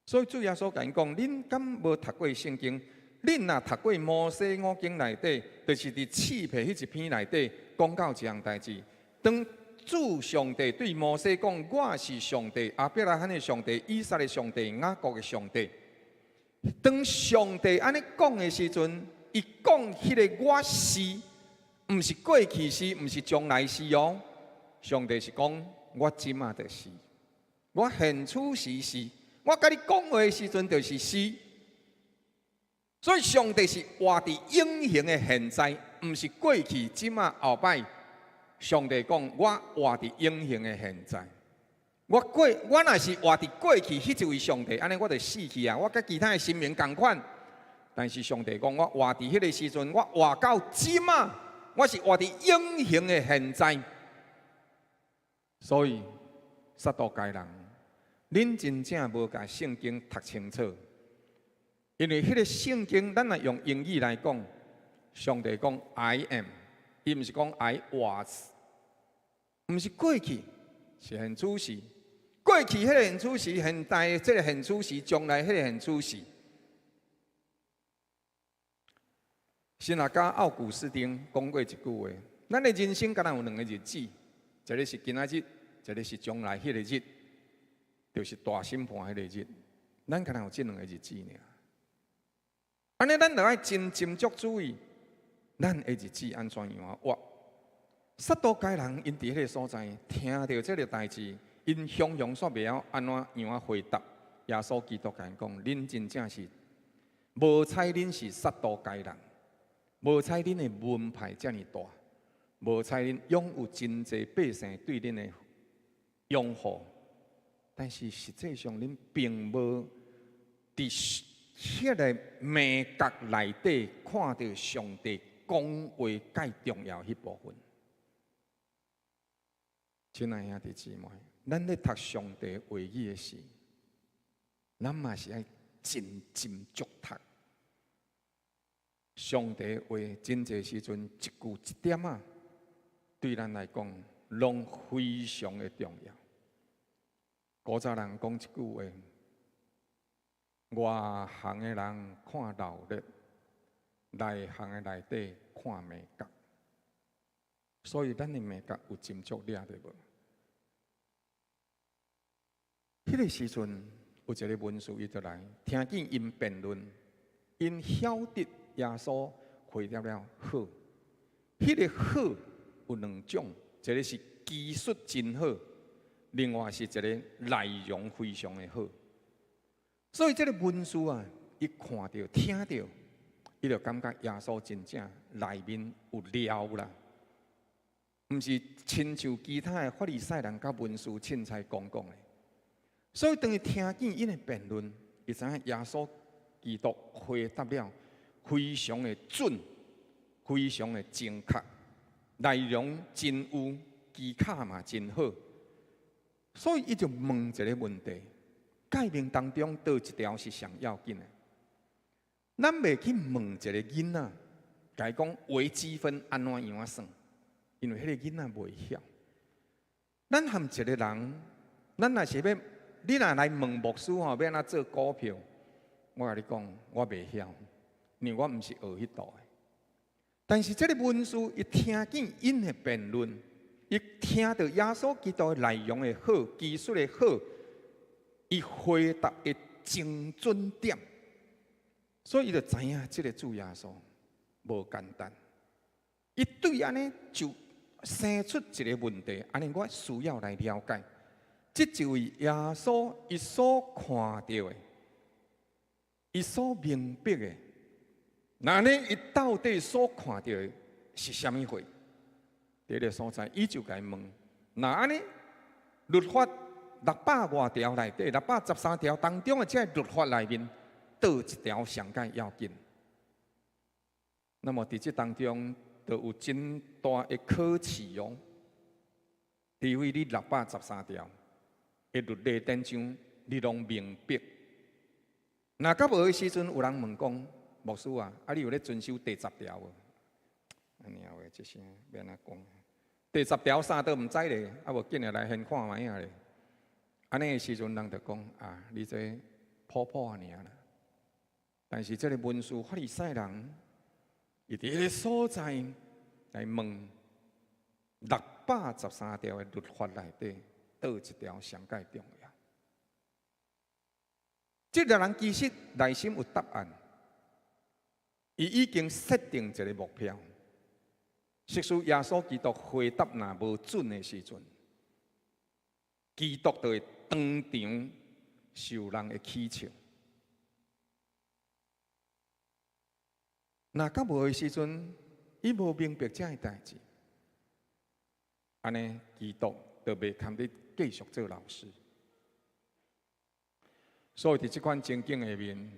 所以主耶穌共𪜶講：恁敢無讀過聖經？恁若讀過摩西五經內底，就是佇詩篇彼一篇內底講到一項代誌。當主上帝對摩西講：我是上帝，亞伯拉罕的上帝，以撒的上帝，雅各的上帝。當上帝按呢講的時陣，伊講彼个我是。毋是過去式，毋是將來式哦。上帝是講我這馬就是，我現此時是，我共你講話的時陣就是是。所以上帝是活佇永恆的現在，毋是過去、這馬、後擺。上帝講我活佇永恆的現在。我過，我若是活佇過去，彼一位上帝，按呢我就死去啊！我佮其他的神明仝款。但是上帝講我活佇彼个時陣，我活到這馬。我是活佇永恆的現在，所以撒都該人，恁真正無共聖經讀清楚。因為彼个聖經，咱若用英語來講，上帝講 I am，伊毋是講 I was，毋是過去，是現處時。過去彼个現處時，現在這个現處時，將來彼个現處時。神學家奧古斯丁講過一句話：咱的人生敢若有兩个日子，一个是今仔日，一个是將來彼个日，就是大審判彼个日。咱敢若有這兩个日子爾。按呢，咱著愛真斟酌注意，咱的日子按怎樣活。撒都該人𪜶佇彼个所在聽著這个代誌，𪜶雄雄煞袂曉按怎樣回答。耶穌基督共𪜶講：恁真正是無彩，恁是撒都該人，無彩恁的門派遮爾大，無彩恁擁有真濟百姓對恁的擁護，但是實際上恁並無佇彼个明角內底看著上帝講話蓋重要彼部分。親愛兄弟姊妹，咱咧讀上帝話語的時，咱嘛是愛真斟酌讀。上帝話真濟時陣一句一點仔，對咱來講攏非常的重要。古早人講一句話：外行的人看熱鬧，內行的內底看眉角。所以咱的眉角有斟酌掠著無？彼个時陣有一個文士伊就來，聽見𪜶辯論，𪜶曉得耶穌回答了好。彼个好有兩種，一个是技術真好，另外是一个內容非常的好。所以這个文士啊，伊看著聽著，伊就感覺耶穌真正內面有料啦，毋是親像其他的法利賽人佮文士凊彩講講的。所以當伊聽見𪜶的辯論，伊知影耶穌基督回答了非常的準，非常的精確，內容真有，技巧嘛真好。所以伊就問一个問題：誡命當中佗一條是上要緊的？咱袂去問一个囡仔，共伊講微積分按怎樣算？因為彼个囡仔袂曉。咱和一个人，咱若是欲，你若來問牧師吼，欲按怎做股票？我共你講，我袂曉，因為我毋是學彼道的。但是這个文士伊聽見𪜶的辯論，伊聽著耶穌基督的內容的好，技術的好，伊回答的精準點，所以伊就知影這个主耶穌無簡單。伊對按呢就生出一个問題，按呢我需要來了解，這一位耶穌伊所看著的，伊所明白的，那呢伊到底所看著的是啥物貨？佇彼个所在，伊就共伊問：若按呢律法六百外條內底，613條當中的這个律法內面，佗一條上蓋要緊？那麼佇這當中，就有真大的考試哦。除非你613條的律例典章，你攏明白。若較無的時陣，有人問講：牧師啊，啊你有咧遵守第十條無？按呢話，這聲欲按怎講？第十條啥都毋知咧，啊無緊來先看覓仔咧。按呢的時陣，人就講啊，你這普普爾啦。但是這个文士法利賽人，伊佇彼个所在來問613條的律法內底，佗一條上蓋重要？這个人其實內心有答案，伊已經設定一个目標。即使耶穌基督回答若無準的時陣，基督就會當場受人的取笑。若較無的時陣，伊無明白這个代誌，按呢基督就袂堪得繼續做老師。所以佇這款情景下面，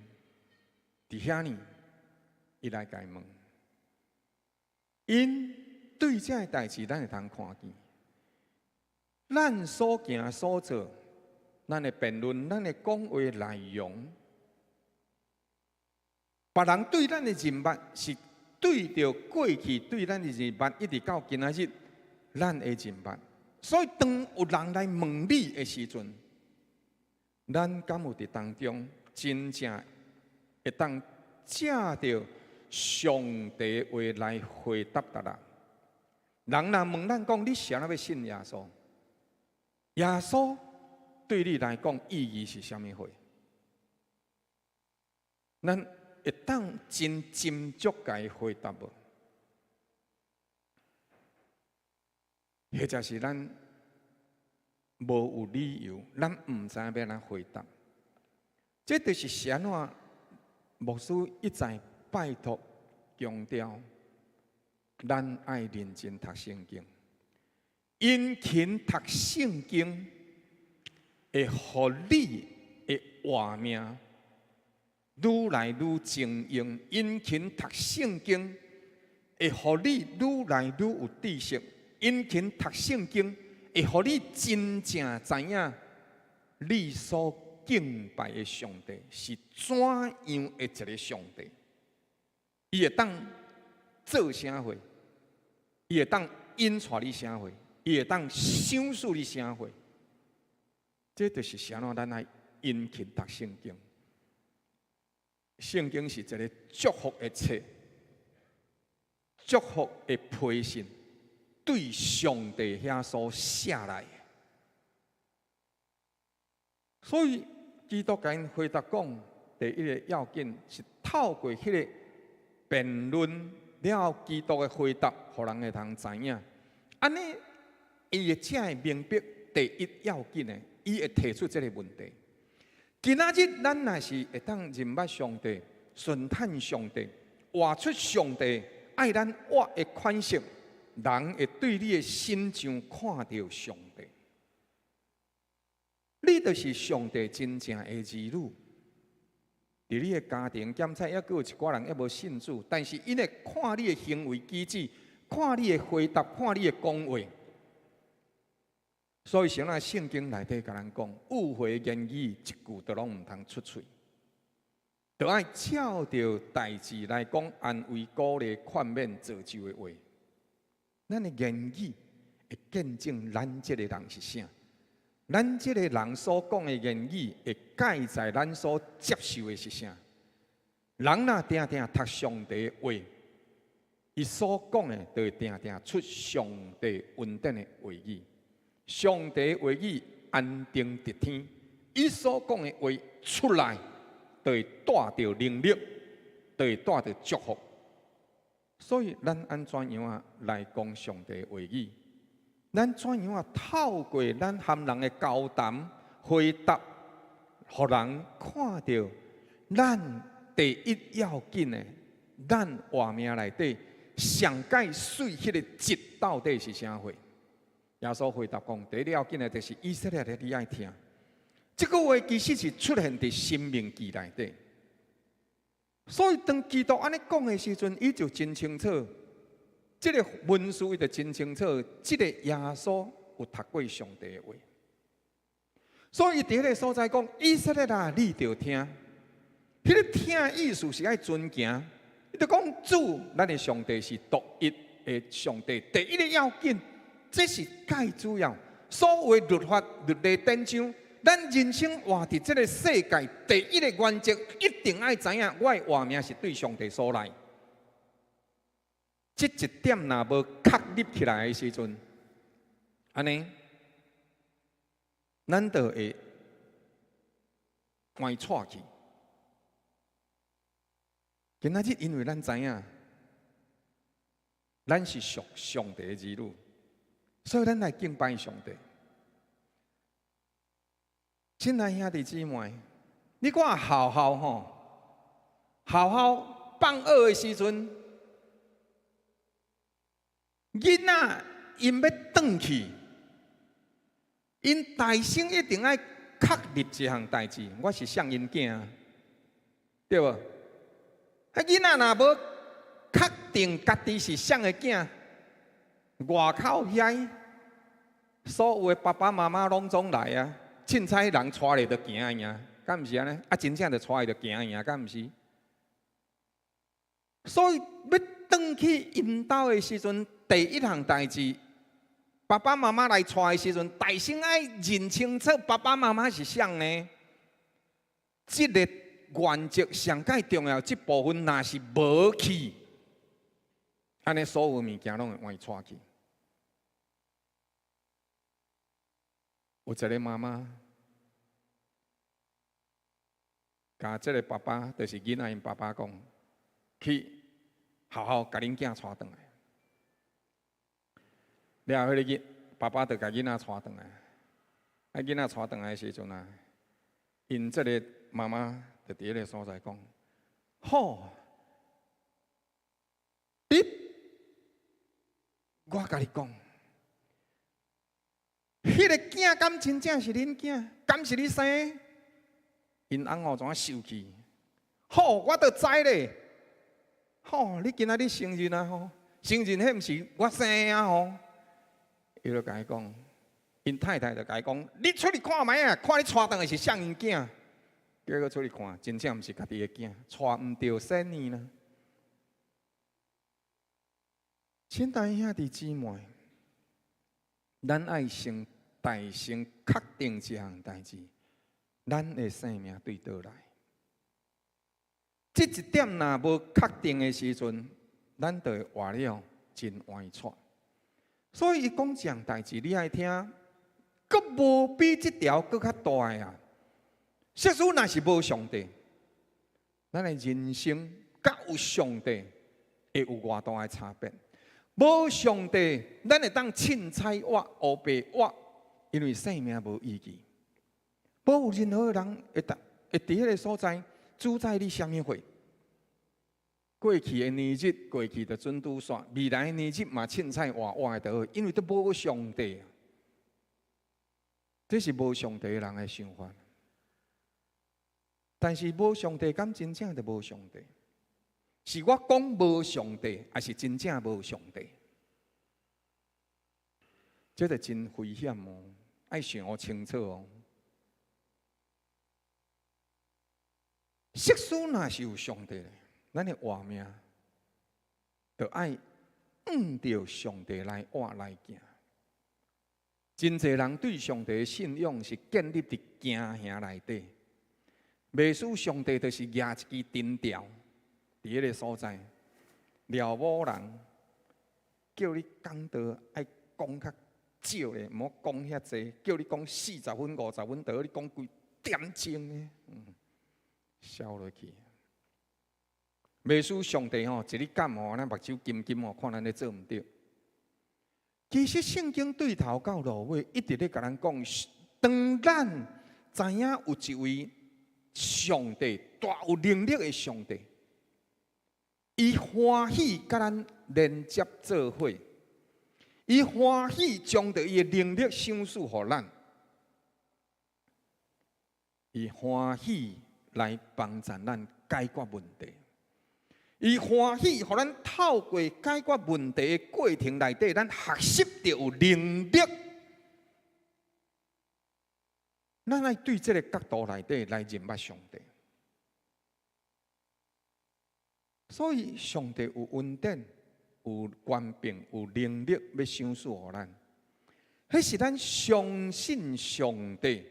佇遐呢，伊來共伊問，𪜶對這个代誌，咱會通看見，咱所行所做，咱的辯論，咱的講話內容，別人對咱的認捌是對著過去對咱的認捌，一直到今仔日咱的認捌。所以當有人來問你的時陣，咱敢有佇當中真正會當藉著上帝話來回答別人？人若問咱講，你是按怎欲信耶穌？耶穌對你來講意義是啥物貨？咱會當真斟酌共伊回答無？或者是咱無有理由，咱毋知影欲按怎回答。這就是按怎牧師一再拜託強調，咱愛認真讀聖經，殷勤讀聖經，會予你的活命愈來愈精英。殷勤讀聖經，會予你愈來愈有知識。殷勤讀聖經，會予你真正知影你所敬拜的上帝是怎樣的一个上帝。伊會當做啥貨？伊會當引帶你啥貨？伊會當賞賜你啥貨？這就是按怎咱愛殷勤讀聖經。聖經是一个祝福的冊，祝福的批信，對上帝遐所寫來的。所以基督共𪜶回答講，第一个要緊是透過彼个辯論了，基督的回答，予人會通知影。按呢，伊會才會明白第一要緊的，伊會提出這个問題。今仔日咱若是會當認捌上帝、順趁上帝、活出上帝愛咱活的款式，人會對你的身上看著上帝。你就是上帝真正的兒女。佇你的家庭檢查，猶閣有一寡人猶無信主，但是𪜶會看你的行為舉止，看你的回答，看你的講話。所以，啥人聖經內底共咱講，迂迴言語一句都攏毋通出喙，著愛照著代誌來講，安慰、鼓勵、勸勉、造就的話。咱的言語會見證咱這个人是啥？咱這个人所講的言語會記載咱所接受的是啥？人若定定讀上帝的話，伊所講的就會定定出上帝恩典的話語。上帝話語安定佇天，伊所講的話出來，就會帶著能力，就會帶著祝福。所以，咱按怎樣啊來講上帝話語？咱怎樣啊透過咱和人的交談回答，予人看著咱第一要緊的，咱活命內底上蓋媠彼个質到底是啥貨？耶穌回答講：第一要緊的，就是以色列人，你愛聽。這句話其實是出現佇申命記內底。所以當基督按呢講的時陣，伊就真清楚，這个文士伊就真清楚，這个耶穌有讀過上帝的話。所以伊佇彼个所在講：以色列啊，你著聽。彼个聽的意思是愛尊敬。伊就講主，咱的上帝是獨一的上帝，第一个要緊。這是蓋主要，所有律法、律例典章，咱人生活佇這个世界，第一个原則一定愛知影，我的活命是對上帝所來。這一點若無確立起來的時陣，按呢，咱就會歪錯去。今仔日因為咱知影，咱是屬上帝的兒女。所以，咱來敬拜上帝。親愛兄弟姊妹，你看學校吼，學校放學的時陣，囡仔𪜶欲轉去，𪜶大聲一定愛確立一項代誌，我是啥人囝，對無？啊，囡仔若無確定家己是啥的囝，外口遐所有的爸爸媽媽攏總來啊，凊彩人帶咧就行爾，敢毋是按呢？啊，真正就帶伊就行爾，敢毋是？所以欲轉去𪜶兜的時陣，第一項代誌，爸爸媽媽來帶的時陣，大先愛認清楚爸爸媽媽是啥呢？這个原則上蓋重要，這部分若是無去，按呢所有物件攏會歪掣去。有一个媽媽，共這个爸爸，就是囡仔𪜶爸爸講，去學校共恁囝帶轉來。了後，彼个囡爸爸就共囡仔帶轉來。啊，囡仔帶轉來的時陣啊，𪜶這個媽媽就佇彼个所在講：好，你，我共你講，彼个囝敢真正是恁囝？敢是你生的？𪜶翁吼怎生氣？好，我就知咧。好，你今仔日承認啊吼？承認彼毋是我生的啊吼？伊就共伊講，𪜶太太就共伊講：你出去看覓啊？看你帶轉來是啥人囝？結果出去看，真正毋是家己的囝，帶毋著生呢啦。親愛兄弟姊妹，咱愛先大先確定一項代誌，咱的生命對佗來？這一點若無確定的時陣，咱就會活了真歪掣。所以伊講這項代誌，你愛聽，閣無比這條閣較大的啊！設使若是無上帝，咱的人生佮有上帝會有偌大的差別？無上帝，咱會當凊彩活、烏白活，因為生命無意義。無有任何人會當會佇彼个所在主宰你啥物貨。過去的年日過去就準拄煞，未來的年日嘛凊彩活活的就好，因為都無上帝。這是無上帝的人的想法。但是無上帝，敢真正就無上帝？是我講無上帝，還是真正無上帝？這個真危險哦，愛想清楚哦。設使若是有上帝，咱的活命就愛按著上帝來活來行。真濟人對上帝的信仰是建立佇驚嚇內底，袂輸上帝就是舉一支藤條佇彼个所在，撩某人，叫你講道愛講較少咧，毋好講遐濟，叫你講40分、50分，就予你講幾點鐘咧，痟落去。袂輸上帝吼，一日感吼，咱目睭金金吼，看咱咧做毋著。其實聖經對頭到落尾，一直咧共咱講，當咱知影有一位上帝大有能力的上帝，伊歡喜佮咱連接做伙，伊歡喜將著伊的能力賞賜予咱，伊歡喜來幫助咱解決問題。伊歡喜，予咱透過解決問題的過程內底，咱學習著有能力。咱愛對這个角度內底來認捌上帝。所以，上帝有恩典、有權柄、有能力，欲賞賜予咱。彼是咱相信上帝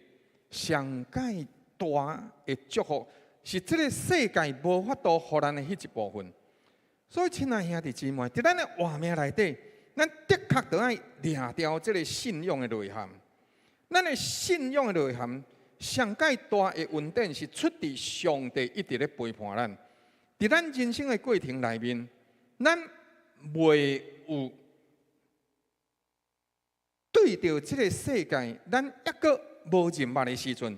上蓋大的祝福。是這个世界無法度予咱的彼一部分，所以親愛兄弟姊妹，佇咱的活命內底，咱的確著愛掠牢這个信仰的內涵。咱的信仰的內涵，上蓋大的恩典是出佇上帝一直咧陪伴咱。佇咱人生的過程內面，咱袂有對著這个世界，咱猶閣無認捌的時陣。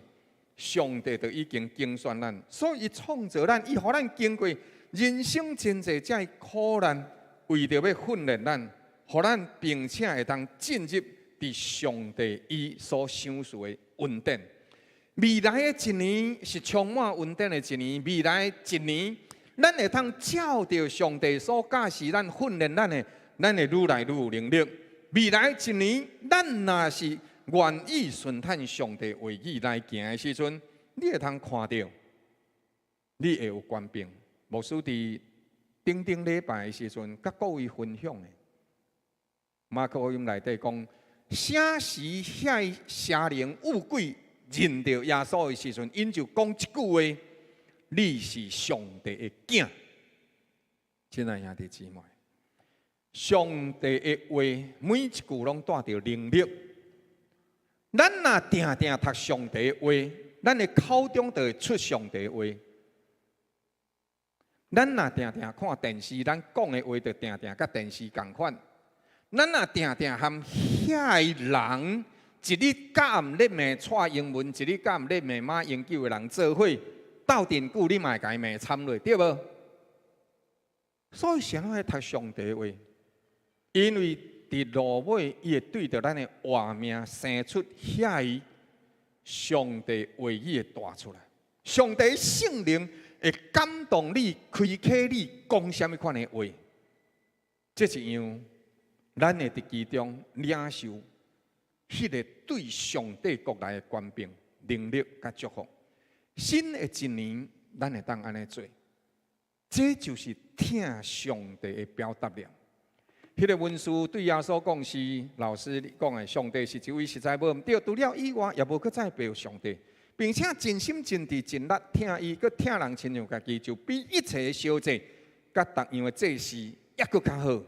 上帝就已經揀選咱，所以伊創造咱，伊予咱經過人生真濟這苦難，為著欲訓練咱，予咱並且會當進入佇上帝伊所賞賜的恩典。未來的一年是充滿恩典的一年，未來的一年，咱會當照著上帝所教示咱、訓練咱的，咱會愈來愈有能力。未來的一年，咱若是願意順趁上帝話語來行的時陣，你會通看著，你會有權柄。牧師佇頂頂禮拜的時陣，佮各位分享的。馬可福音內底講，啥時遐邪靈惡鬼認著耶穌的時陣，𪜶就講一句話：你是上帝的囝。親愛兄弟姊妹，上帝的話每一句攏帶著能力。咱若定定讀上帝的話，咱的口中就會出上帝的話。咱若定定看電視，咱講的話就定定佮電視仝款。咱若定定和遐个人，一日到暗咧罵蔡英文，一日到暗咧罵馬英九的人做伙鬥陣久，你嘛會共伊罵慘落，對無？所以啥物愛讀上帝話？因為佇落尾，伊會對著咱的活命生出遐个上帝話語的大出來。上帝聖靈會感動你，開啟你講啥物款的話。這一樣，咱會佇其中領受彼个對上帝國來的權柄、能力佮祝福。新的一年，咱會當按呢做，這就是疼上帝的表達了。彼个文士對耶穌講是，老師你講的上帝是一位，實在無毋對，除了以外，也無閣再別有上帝，並且盡心盡智盡力疼伊，閣疼人親像家己，就比一切燒祭佮逐樣的祭祀猶閣較好。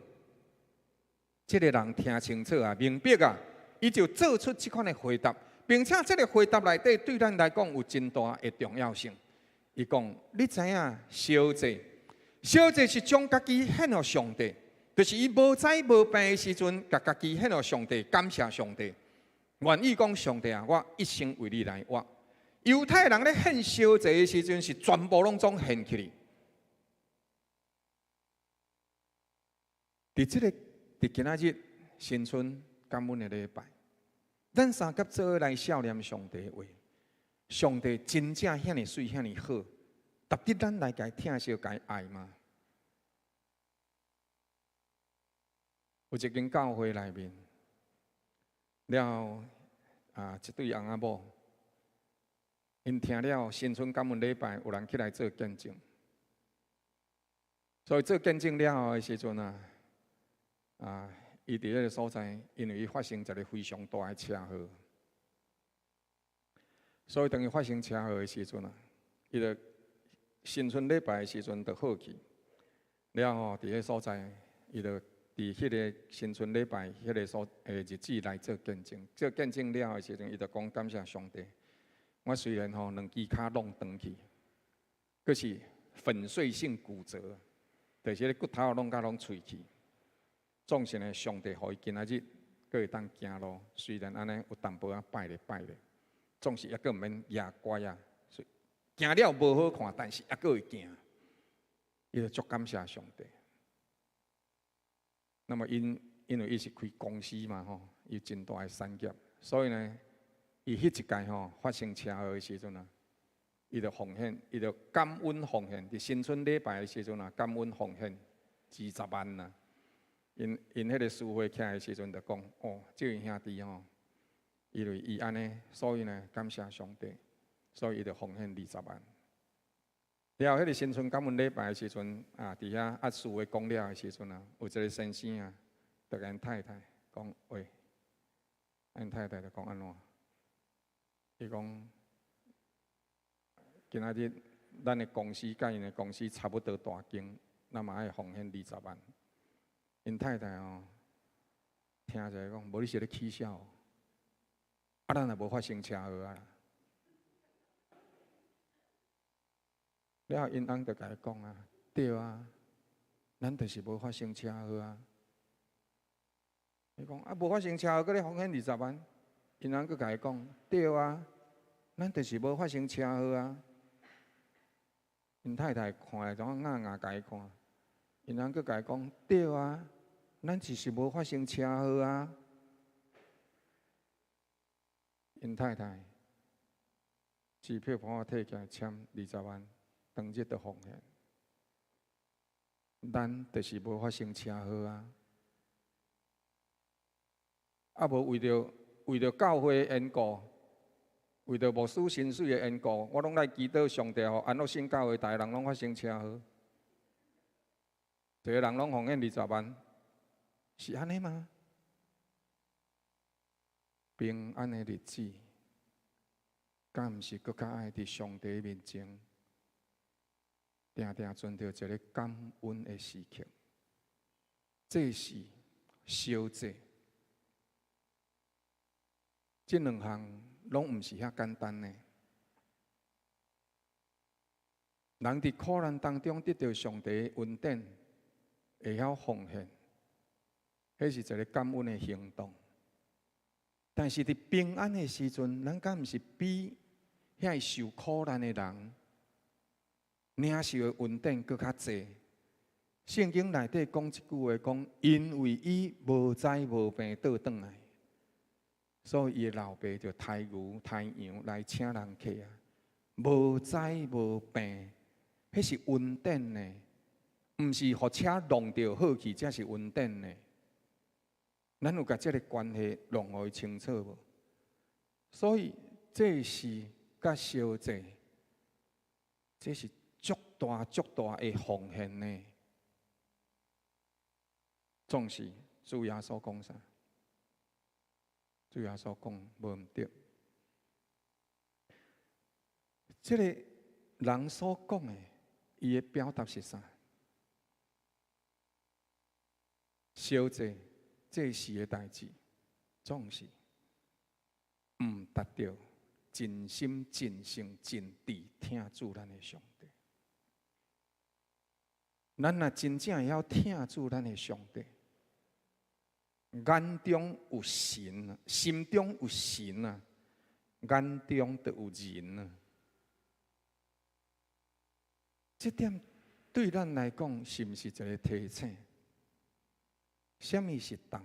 這个人聽清楚啊，明白啊，伊就做出這款的回答，並且這个回答內底對咱來講有真大的重要性。伊講：你知影燒祭，燒祭是將家己獻予上帝，就是伊無災無病的時陣，共家己獻予上帝，感謝上帝，願意講上帝啊，我一生為你來活。猶太人咧獻燒祭的時陣，是全部攏總獻起來。佇這个佇今仔日新春感恩的禮拜，咱三佮做伙來數念上帝的話。上帝真正遐爾媠，遐爾好，值得咱來共伊疼惜、共伊愛嗎？有一間教會內面，了後啊，一對翁仔某，𪜶聽了新春感恩禮拜，有人起來做見證，所以做見證了後的時陣啊，啊，伊佇彼个所在，因為伊發生一个非常大的車禍，所以當伊發生車禍的時陣啊，伊就新春禮拜的時陣就好去，了後佇彼所在，伊就佇彼个新春禮拜彼个所的日子來做見證，做見證了的時陣，伊就講感謝上帝。我雖然吼兩支跤弄斷去，閣是粉碎性骨折，就是彼个骨頭弄甲攏碎去。總是呢，上帝予伊今仔日閣會當行路，雖然按呢有淡薄仔擺咧擺咧，總是猶閣毋免攑拐仔，行了無好看，但是猶閣會行。伊就足感謝上帝。那麼𪜶因為伊是開公司嘛吼，伊真大的產業，所以呢，伊彼一屆吼發生車禍的時陣啊，伊就奉獻，伊就感恩奉獻。佇新春禮拜的時陣啊，感恩奉獻二十萬啊。𪜶𪜶彼个司會起來的時陣就講：哦，這位兄弟吼，因為伊按呢，所以呢感謝上帝，所以伊就奉獻二十萬。了後，彼个新春感恩禮拜的時陣啊，佇遐啊司會講了的時陣啊，有一个先生啊，就共𪜶太太講：喂，𪜶太太就講按怎？伊講今仔日咱的公司佮𪜶的公司差不多大間，咱嘛愛奉獻二十萬。𪜶太太哦，聽者講，無你是咧起痟？啊，咱也無發生車禍啊。了後，𪜶翁就共伊講啊，對啊，咱就是無發生車禍啊。伊講啊，無發生車禍，閣咧奉獻二十萬。𪜶翁閣共伊講，對啊，咱就是無發生車禍啊。𪜶太太看來怎硬硬共伊看，𪜶翁閣共伊講，對啊，咱就是無發生車禍啊。𪜶太太支票簿仔摕起來簽二十萬，當日就奉獻。咱就是無發生車禍啊！啊，無為著為著教會的緣故，為著牧師薪水的緣故，我攏來祈禱上帝，予安樂信教會逐个人攏發生車禍。一个人攏奉獻20萬，是按呢嗎？平安的日子，敢毋是閣較愛佇上帝面前，定定存著一个感恩的時刻？祭祀、燒祭，這兩項攏毋是遐簡單的。人佇苦難當中得著上帝的恩典，會曉奉獻，彼是一个感恩的行動。但是佇平安的時陣，咱敢毋是比遐受苦難的人領受的恩典閣較濟？聖經內底講一句話，講因為伊無災無病倒轉來，所以伊的老爸就刣牛刣羊來請人客啊。無災無病，彼是恩典呢，毋是予車弄著好去，才是恩典呢。咱有共這个關係弄予伊清楚無？所以祭祀佮燒祭，這是足大足大的奉獻呢。總是主耶穌講啥？主耶穌講無毋對。這个人所講的，伊的表達是啥？燒祭、祭祀的代誌，總是毋達到盡心、盡性、盡智疼主咱的上帝。咱若真正會曉疼主咱的上帝，眼中有神，心中有神啊，眼中就有人啊。這點對咱來講，是毋是一个提醒？啥物是當？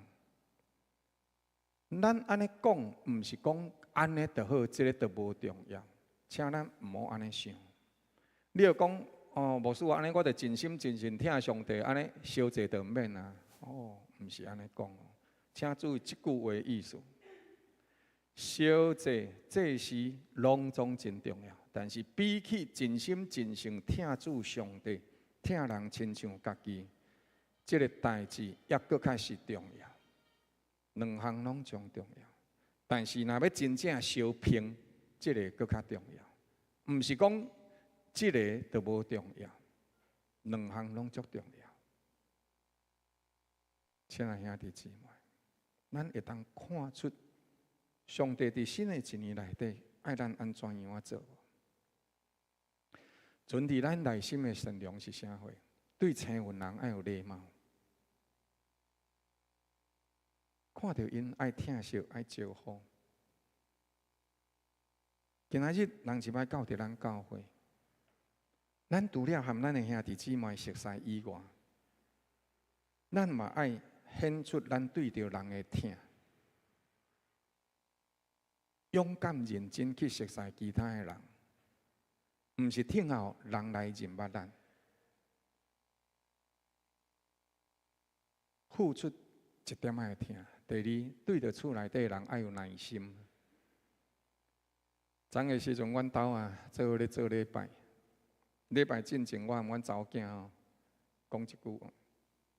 咱按呢講，毋是講按呢就好，這个就無重要。請咱毋好按呢想。你若講哦，牧師按呢，我就盡心盡性疼上帝，按呢燒祭就毋免啊。哦，毋是按呢講。請注意這句話意思。燒祭、祭祀攏總真重要，但是比起盡心盡性疼主上帝、疼人親像家己，這个代誌猶閣較是重要。兩項攏總重要，但是若欲真正相拼，這个閣較重要。毋是講這个就無重要，兩項攏足重要。親愛兄弟姊妹，咱會當看出上帝佇新的一年內底愛咱按怎樣仔做無？存佇咱內心的善良是啥貨？對青雲人愛有禮貌，看著𪜶愛疼惜、愛招呼。今仔日人一擺到佇咱教會，咱除了和咱的兄弟姊妹熟似以外，咱嘛愛顯出咱對著人的疼，勇敢認真去熟似其他的人，毋是等候人來認捌咱，付出一點仔的疼。第二，對著厝內底的人愛有耐心。昨个時陣，阮兜啊做伙咧做禮拜，禮拜進前，我和阮查某囝吼講一句，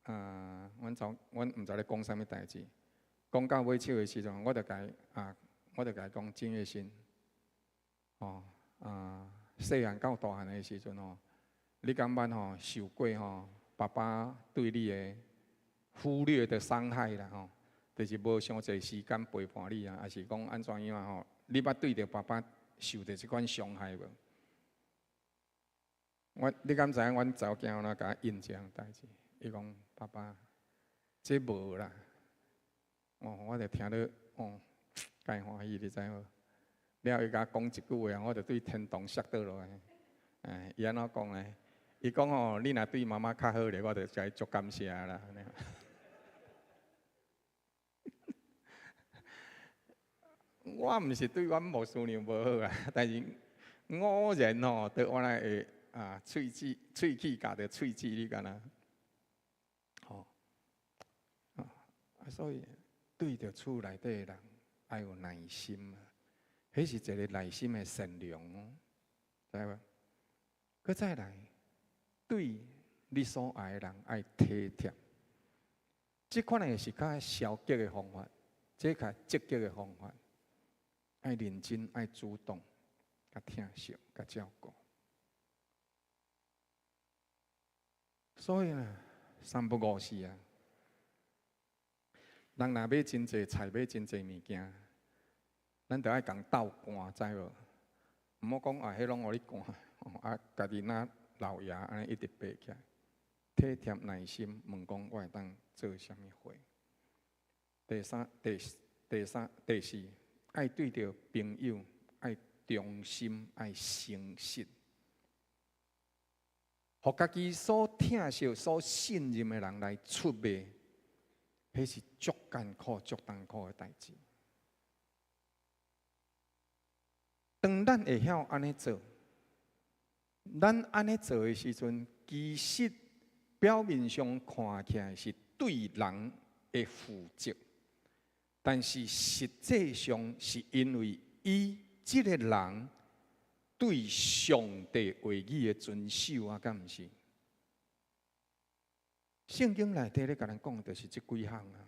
啊，阮查阮毋知咧講啥物代誌，講到尾手的時陣，我就共伊啊，我就共伊講真熱心，吼啊，細漢到大漢的時陣吼，你敢捌吼受過吼爸爸對你的忽略的傷害啦吼？就是無傷濟時間陪伴你啊，抑是講按怎樣吼？你捌對著爸爸受著這款傷害無？我你敢知影阮查某囝按怎共我應這項代誌？伊講爸爸，這無啦。哦，我就聽著哦，介歡喜，你知無？了伊共我講一句話，我就對天堂摔倒落來。哎，伊按怎講呢？伊講吼，你若對媽媽較好咧，我就共伊足感謝啦。我毋是對阮牧師娘無好啊，但是偶然吼，都我來會啊，喙齒喙齒咬著喙齒，你敢若？吼啊，所以對著厝內底的人愛有耐心啊，彼是一个內心的善良哦，知無？閣再來對你所愛的人愛體貼。這款的是較消極的方法，這較積極的方法，愛認真、愛主動、佮疼惜、佮照顧。所以呢，三不五時啊，人若買真濟菜，買真濟物件，咱著愛共鬥寒，知無？毋好講啊，彼攏予你寒，啊，家己若老爺按呢一直爬起來，體貼耐心問講我會當做啥物貨。第三、第第三、第四，愛對著朋友愛忠心、愛誠實，予家己所疼惜、所信任的人來出賣，彼是足艱苦、足艱苦的代誌。當咱會曉按呢做，咱按呢做的時陣，其實表面上看起來是對人的負責，但是實際上是因為伊這个人對上帝話語的遵守啊，敢毋是？聖經內底咧共咱講，就是這幾項啊。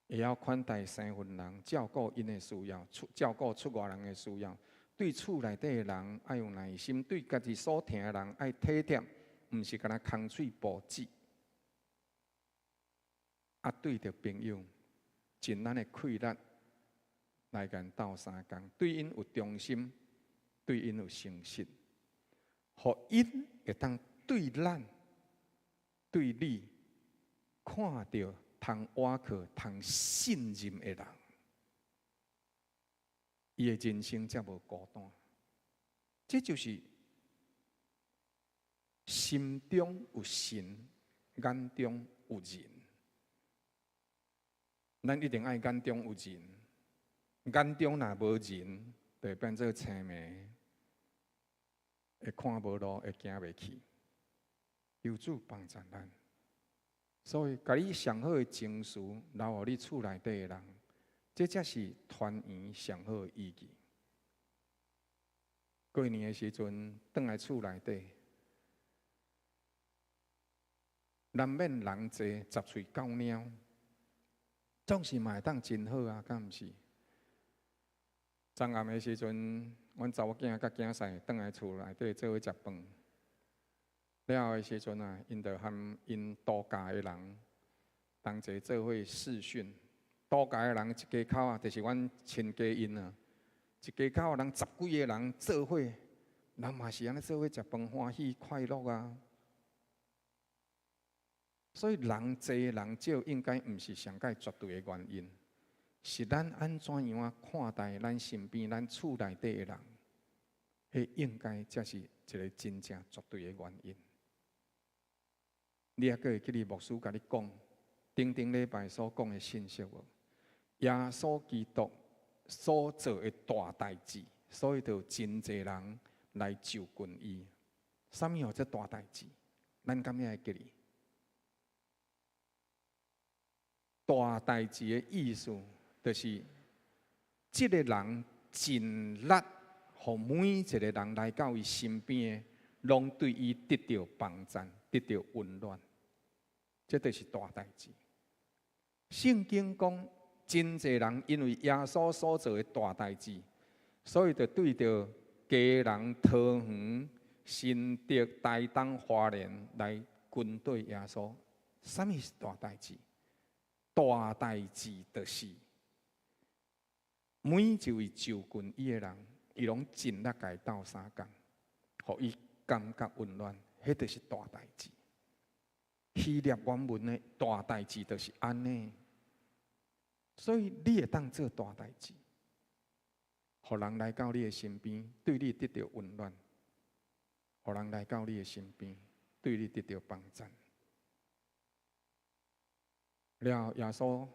會曉款待生份人，照顧𪜶的需要，照顧出外人的需要，對厝內底的人愛有耐心，對家己所疼的人愛體貼，毋是干焦空喙哺舌。啊，對著朋友，盡咱的氣力來共𪜶鬥相共，對𪜶有忠心，對𪜶有誠實，予𪜶會當對咱、對你看著通倚靠、通信任的人，伊的人生才無孤單。這就是心中有神，眼中有人。咱一定愛眼中有人，眼中若無人，就會變做青盲，會看無路，會行袂去。求主幫助咱。所以，共你上好的情緒留予你厝內底的人，這才是團圓上好的意義。過年的時陣，轉來厝內底，難免人濟十喙九貓，總是嘛會當真好啊，敢毋是？昨暗的時陣，阮查某囝佮囝婿轉來厝內底做伙食飯。了後的時陣啊，𪜶就和𪜶度假的人同齊做伙視訊。度假的人一家口啊，就是阮親家𪜶啊，一家口人十幾個人做伙，人嘛是按呢做伙食飯，歡喜快樂啊。所以人濟人少應該毋是上蓋絕對的原因，是咱按怎樣啊看待咱身邊、咱厝內底的人，彼應該才是一个真正絕對的原因。你猶閣會記得牧師共你講，頂頂禮拜所講的信息無？耶穌基督所做的大代誌，所以就有真濟人來就近伊。啥物號做大代誌？咱敢會記得？大代誌的意思，就是這个人盡力，予每一个人來到伊身邊，攏對伊得著幫贊，得著溫暖。這就是大代誌。聖經講，真濟人因為耶穌所做的大代誌，所以就對著基隆、桃園、新竹、台東、花蓮來跟綴耶穌。啥物是大代誌？大代誌就是每一位就近伊的人，伊攏盡力共伊鬥相共，予伊感覺溫暖，彼就是大代誌。希臘原文的大代誌就是按呢，所以你會當做大代誌，予人來到你的身邊，對你得著溫暖；予人來到你的身邊，對你得著幫贊。了後，耶穌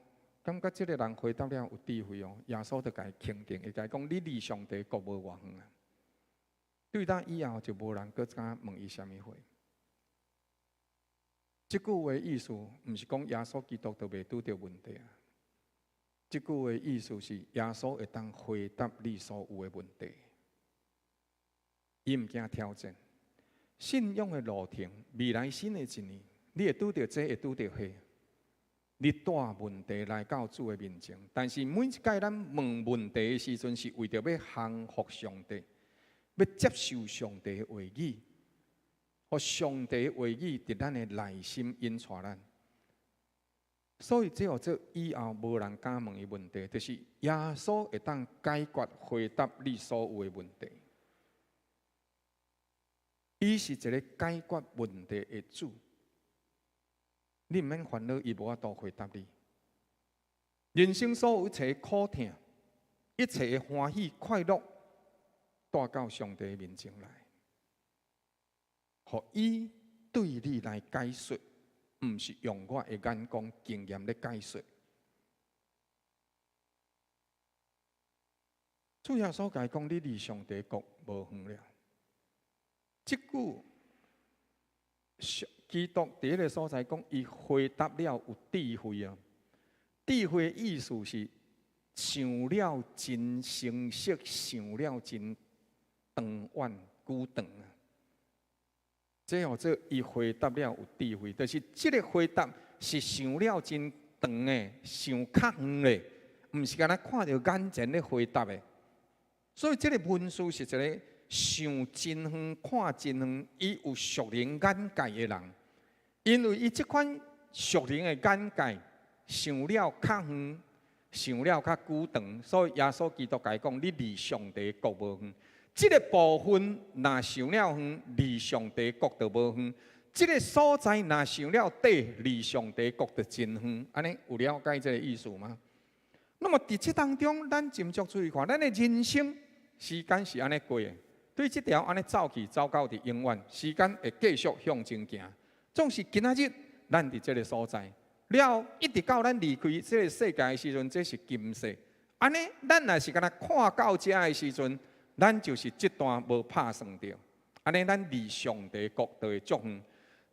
感覺這个人回答了有智慧哦，耶穌就共伊肯定，伊共伊講：你離上帝國無偌遠啊！對那以後就無人閣敢問伊啥物話。這句話意思，毋是講耶穌基督就袂拄著問題啊。這句話意思是耶穌會當回答你所有的問題，伊毋驚挑戰。信仰的路程，未來新的一年，你會拄著這，會拄著彼。你帶問題來到主的面前，但是每一擺咱問問題的時陣，是為著欲降服上帝，欲接受上帝的話語，予上帝的話語佇咱的內心引帶咱。所以這號做以後無人敢問伊問題，就是耶穌會當解決回答你所有的問題。伊是一个解決問題的主，你毋免煩惱，伊無法度回答你。人生所有一切苦痛，一切的歡喜快樂，帶到上帝面前來，予伊對你來解說，毋是用我的眼光經驗來解說。主耶穌共伊講：你離上帝國無遠了。這句基督佇彼个所在講，伊回答了有智慧啊！智慧的意思是想了真清晰，想了真長遠久長啊！這號做伊回答了有智慧，就是這个回答是想了真長的，想較遠的，毋是干焦看著眼前咧回答的。所以這个文士是一个想真遠、看真遠，伊有屬靈眼界的人，因為伊這款屬靈的眼界，想了較遠，想了較久長，所以耶穌基督共伊講：你離上帝國無遠。這个部分若想了遠，離上帝國就無遠；這个所在若想了短，離上帝國就真遠。按呢有了解這个意思嗎？那麼佇這當中，咱斟酌注意看，咱的人生時間是按呢過的，對這條按呢走去，走到佇永遠，時間會繼續向前行。總是今仔日，咱佇這个所在了，一直到咱離開這个世界的時陣，這是今世。按呢，咱若是干焦看到遮的時陣，咱就是這段無拍算著。按呢，咱離上帝國就會足遠。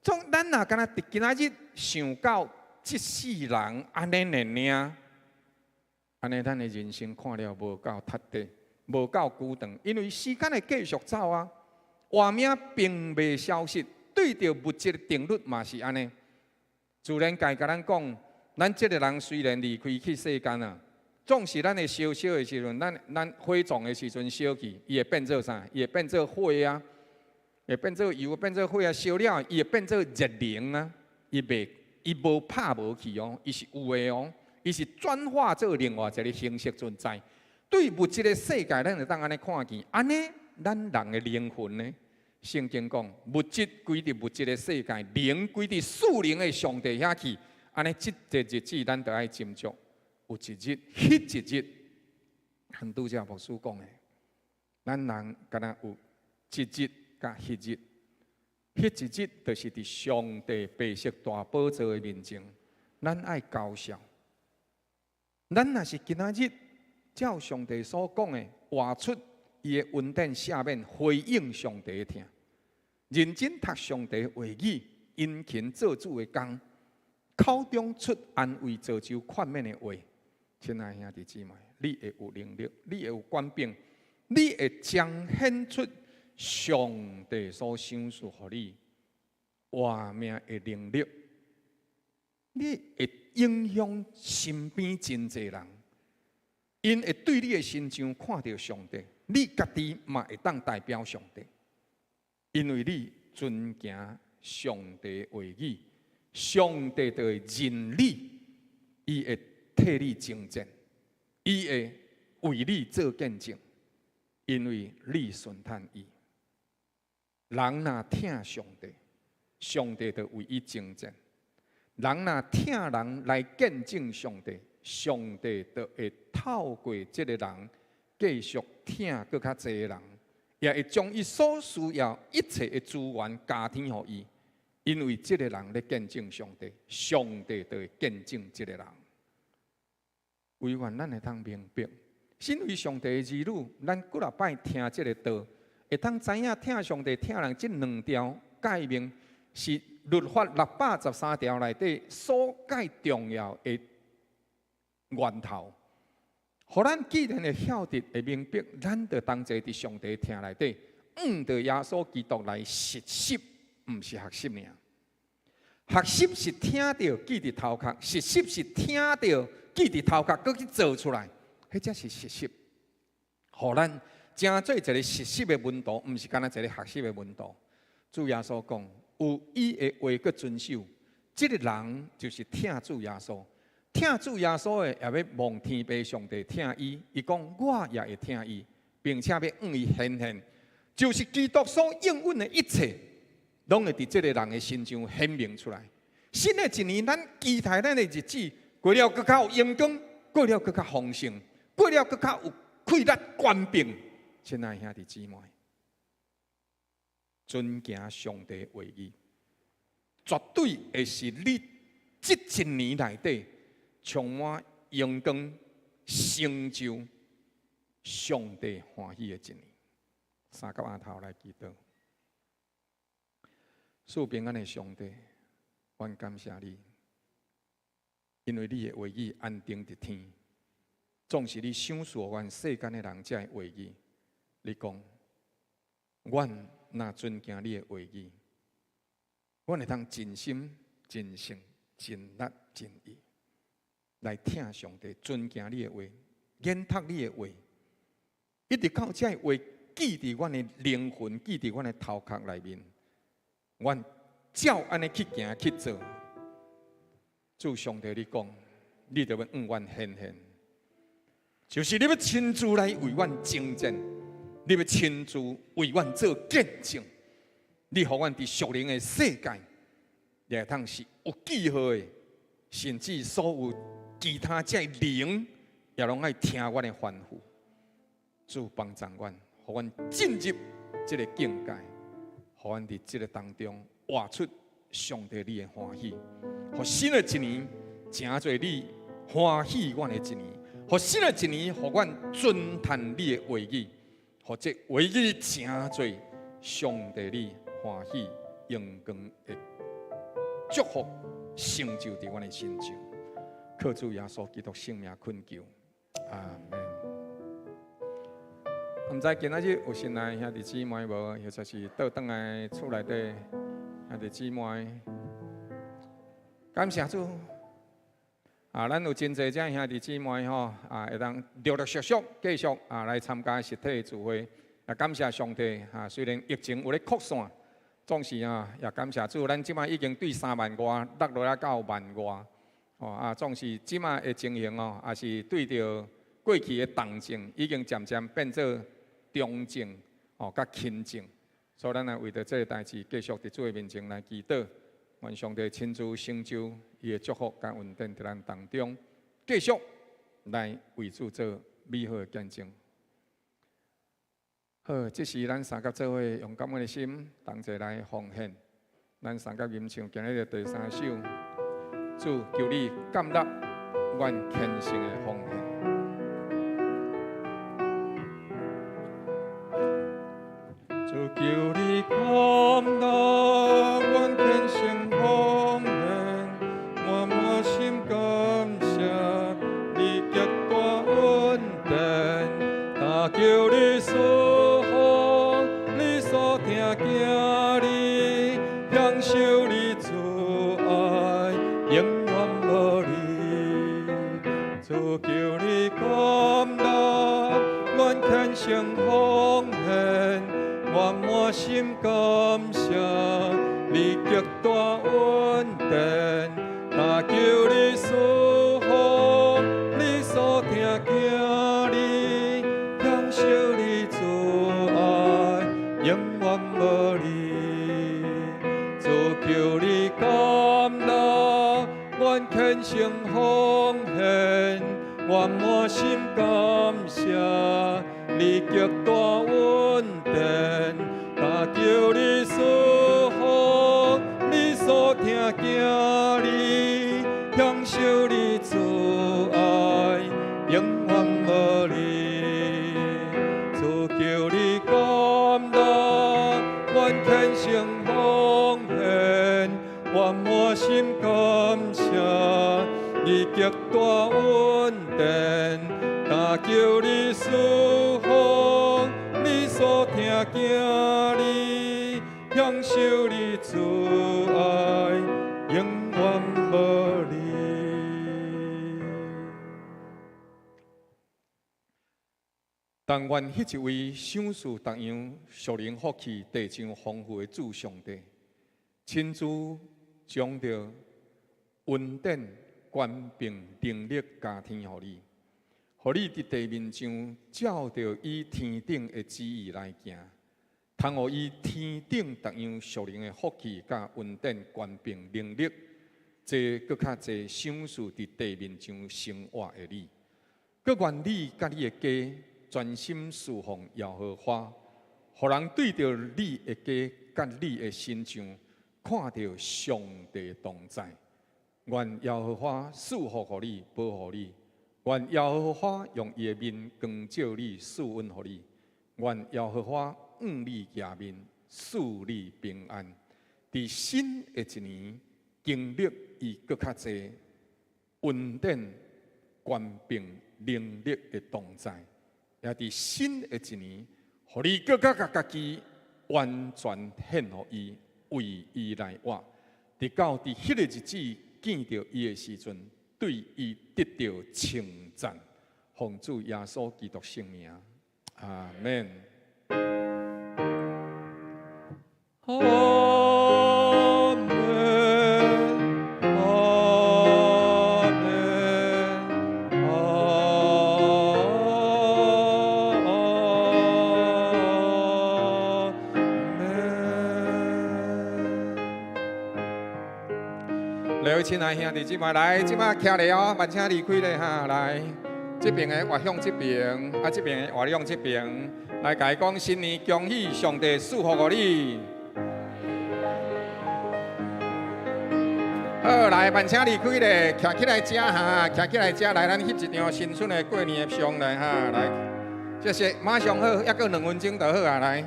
總咱若干焦佇今仔日想到這世人按呢爾爾，按呢咱的人生看了無夠徹底，無夠久長，因為時間會繼續走啊，活命並未消失。對著物質的定律嘛是按呢。自然界共咱講，咱這个人雖然離開去世間啊，總是咱會燒燒的時陣，咱火葬的時陣燒去，伊會變做啥？伊會變做火啊，會變做油，變做火啊，燒了伊會變做熱能啊，伊袂，伊無拍無去哦，伊是有的哦，伊是轉化做另外一个形式存在。對物質的世界，咱會當按呢看見，按呢，咱人的靈魂呢？聖經講，物質歸佇物質的世界，靈歸佇屬靈的上帝遐去。按呢，這個日子咱著愛斟酌。有一日，彼一日，很拄才牧師講的，咱人敢若有這日佮彼日，彼一日就是佇上帝白色大寶座的面前，咱愛交賬。咱若是今仔日照上帝所講的，活出伊的恩典赦免，回應上帝的疼，認真讀上帝話語，殷勤做主的工，口中出安慰、造就、勸勉的話，親愛兄弟姊妹，你會有能力，你會有權柄，你會彰顯出上帝所賞賜予你活命的能力，你會影響身邊真濟人，𪜶會對你的身上看著上帝，你家己嘛會當代表上帝，因為你遵行上帝話語，上帝就會認你，伊會替你征戰，伊會為你做見證，因為你順趁伊。人若疼上帝，上帝就為伊征戰；人若疼人來見證上帝，上帝就會透過這个人繼續疼閣較濟人，也會將伊所需要一切的資源加添予伊，因為這个人咧見證上帝，上帝就會見證這个人。惟願咱會當明白，身為上帝的兒女，咱幾若擺聽這个道，會當知影疼上帝、疼人這兩條誡命是律法613條內底所蓋重要的源頭。予咱既然會曉得、會明白，咱就同齊佇上帝疼內底，向著耶穌基督來實習，毋是學習爾。學習是聽著記佇頭殼，實習是聽著記佇頭殼，閣去做出來，彼才是實習。予咱成做一个實習的門徒，毋是干焦一个學習的門徒。主耶穌講，有伊的話閣遵守，這个人就是疼主耶穌。疼主耶穌的，也欲望天父上帝疼伊。伊講我也會疼伊，並且欲向伊顯現，就是基督所應允的一切，攏會佇這个人的身上顯明出來。新的一年，咱期待咱的日子過了閣較有榮光，過了閣較豐盛，過了閣較有氣力權柄。親愛兄弟姊妹，遵行上帝話語，絕對會是你這一年內底充滿榮光、成就上帝歡喜的一年。三佮匡頭來祈禱，賜平安的上帝，阮感謝你，因為你的話語安定佇天，總是你賞賜阮世間的人這个話語。你講，阮若遵行你的話語，阮會當盡心、盡性、盡力、盡意來疼上帝，遵行你的話，研讀你的話，一直到這个話記佇阮的靈魂，記佇阮的頭殼內面，阮照按呢去行去做。主上帝，你講，你就欲向阮顯現，就是你欲親自來為阮征戰，你欲親自為阮做見證，你予阮佇屬靈的世界，也會當是有記號的，甚至所有其他這靈也攏愛聽阮的吩咐。主幫助阮，予阮進入這个境界，予阮佇這个當中活出上帝你的歡喜，予新的一年成做你歡喜阮的一年，予新的一年予阮遵行你的話語，予這話語成做上帝你歡喜榮光的祝福，成就佇阮的身上。靠主耶穌基督聖名懇求，阿門。毋知今仔日有新來兄弟姊妹無？或者是倒轉來厝內底兄弟姊妹？感謝主！啊，咱有真濟這兄弟姊妹吼，啊，會當陸陸續續繼續啊來參加實體聚會。啊，感謝上帝！啊，雖然疫情有咧擴散，總是啊，也感謝主，咱這擺已經對3萬外落落來到萬外。哦啊，總是這擺的情形哦，也是對著過去的重症，已經漸漸變做中症哦，佮輕症。所以咱來為著這个代誌，繼續佇主的面前來祈禱，願上帝親自成就伊的祝福佮恩典佇咱當中，繼續來為主做美好的見證。好，這時咱三佮做伙用感恩的心，同齊來奉獻。咱三佮吟唱今日的第三首，主求你接納阮虔誠的奉獻。主求你接納阮虔誠奉獻，我滿心感謝你極大恩典，但求你賜福你所疼囝兒，享受你慈愛，永遠無離。主求你接納阮虔誠奉獻。我滿心感謝你極大恩典，但求你賜福你所疼囝兒，享受你慈愛，永遠無離。主求你接納阮虔誠奉獻，我滿心感謝你極大恩典，但求你賜福你所疼囝兒，享受你慈愛，永遠無離。主求你接納阮虔誠奉獻，我滿心感謝你極大恩典，但求你賜福你所疼囝兒，享受你慈愛，永遠無離。但願彼一位賞賜各樣屬靈福氣、地上豐富的主上帝，親自將著恩典、權柄、能力加添予你，予你佇地面上照著伊天頂的旨意來行，通予伊天頂各樣屬靈的福氣、佮恩典、權柄、能力，濟閣較濟賞賜佇地面上生活的你，閣願你佮你的家專心事奉耶和華，予人對著你的家佮你的身上看著上帝同在。願耶和華賜福予你，保護你。願耶和華用伊的面光照你，賜恩予你。願耶和華向你顯面，賜你平安。佇新的一年，經歷伊閣較濟恩典、權柄、能力的同在。也佇新的一年，予你閣較共家己完全獻予伊，為伊來活，直到佇彼个日子見著伊的時陣，對伊得著稱讚。奉主耶穌基督聖名，阿們。阿們，阿們，阿們。兩位親愛兄弟姊妹，來，這擺徛咧哦，慢請離開咧哈，來，這邊的活向這邊，啊，這邊的活向這邊，來，共伊講新年恭喜，上帝賜福予你。好，來，慢請離開咧，徛起來遮哈，徛起來遮來，咱翕一張新春的過年的相來哈，來，謝謝，馬上好，猶閣2分鐘就好啊，來，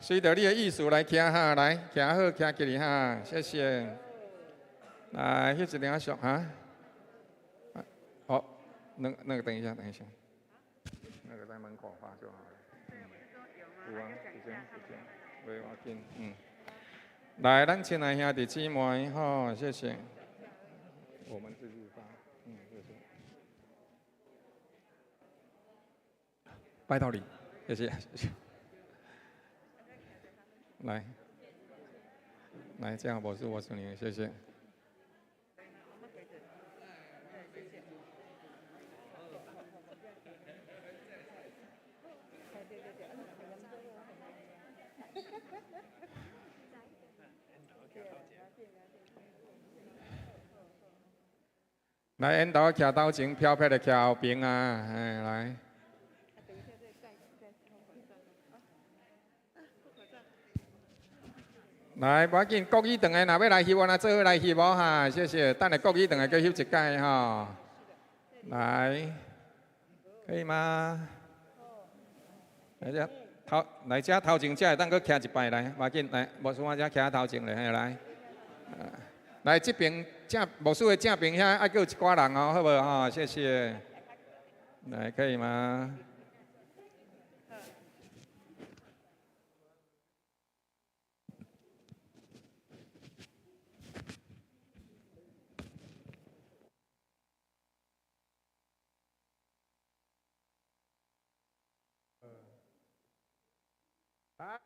隨著你的意思來徛哈，來，徛好，徛起來哈，謝謝。來，翕一張相哈。好，那個等一下，等一下，那個在門口發就好了。有啊，時間時間，袂要緊，嗯。來，咱親愛兄弟姊妹，吼，謝謝。我們自己發，嗯，謝謝。拜託你，謝謝，謝謝。來，來，這樣我是我是你，謝謝。來，緣投徛頭前，飄飄的徛後爿啊！哎，來。來，無要緊，國語堂的若欲來翕，我若做伙來翕哦哈，謝謝。等下國語堂的閣翕一擺吼。來，可以嗎？來遮頭，來遮頭前遮會當閣徛一擺來，無要緊，來，牧師我遮徛頭前咧，嘿來。來這邊正牧師的正邊遐，愛閣有一寡人哦，好無吼？謝謝。來，可以嗎？啊。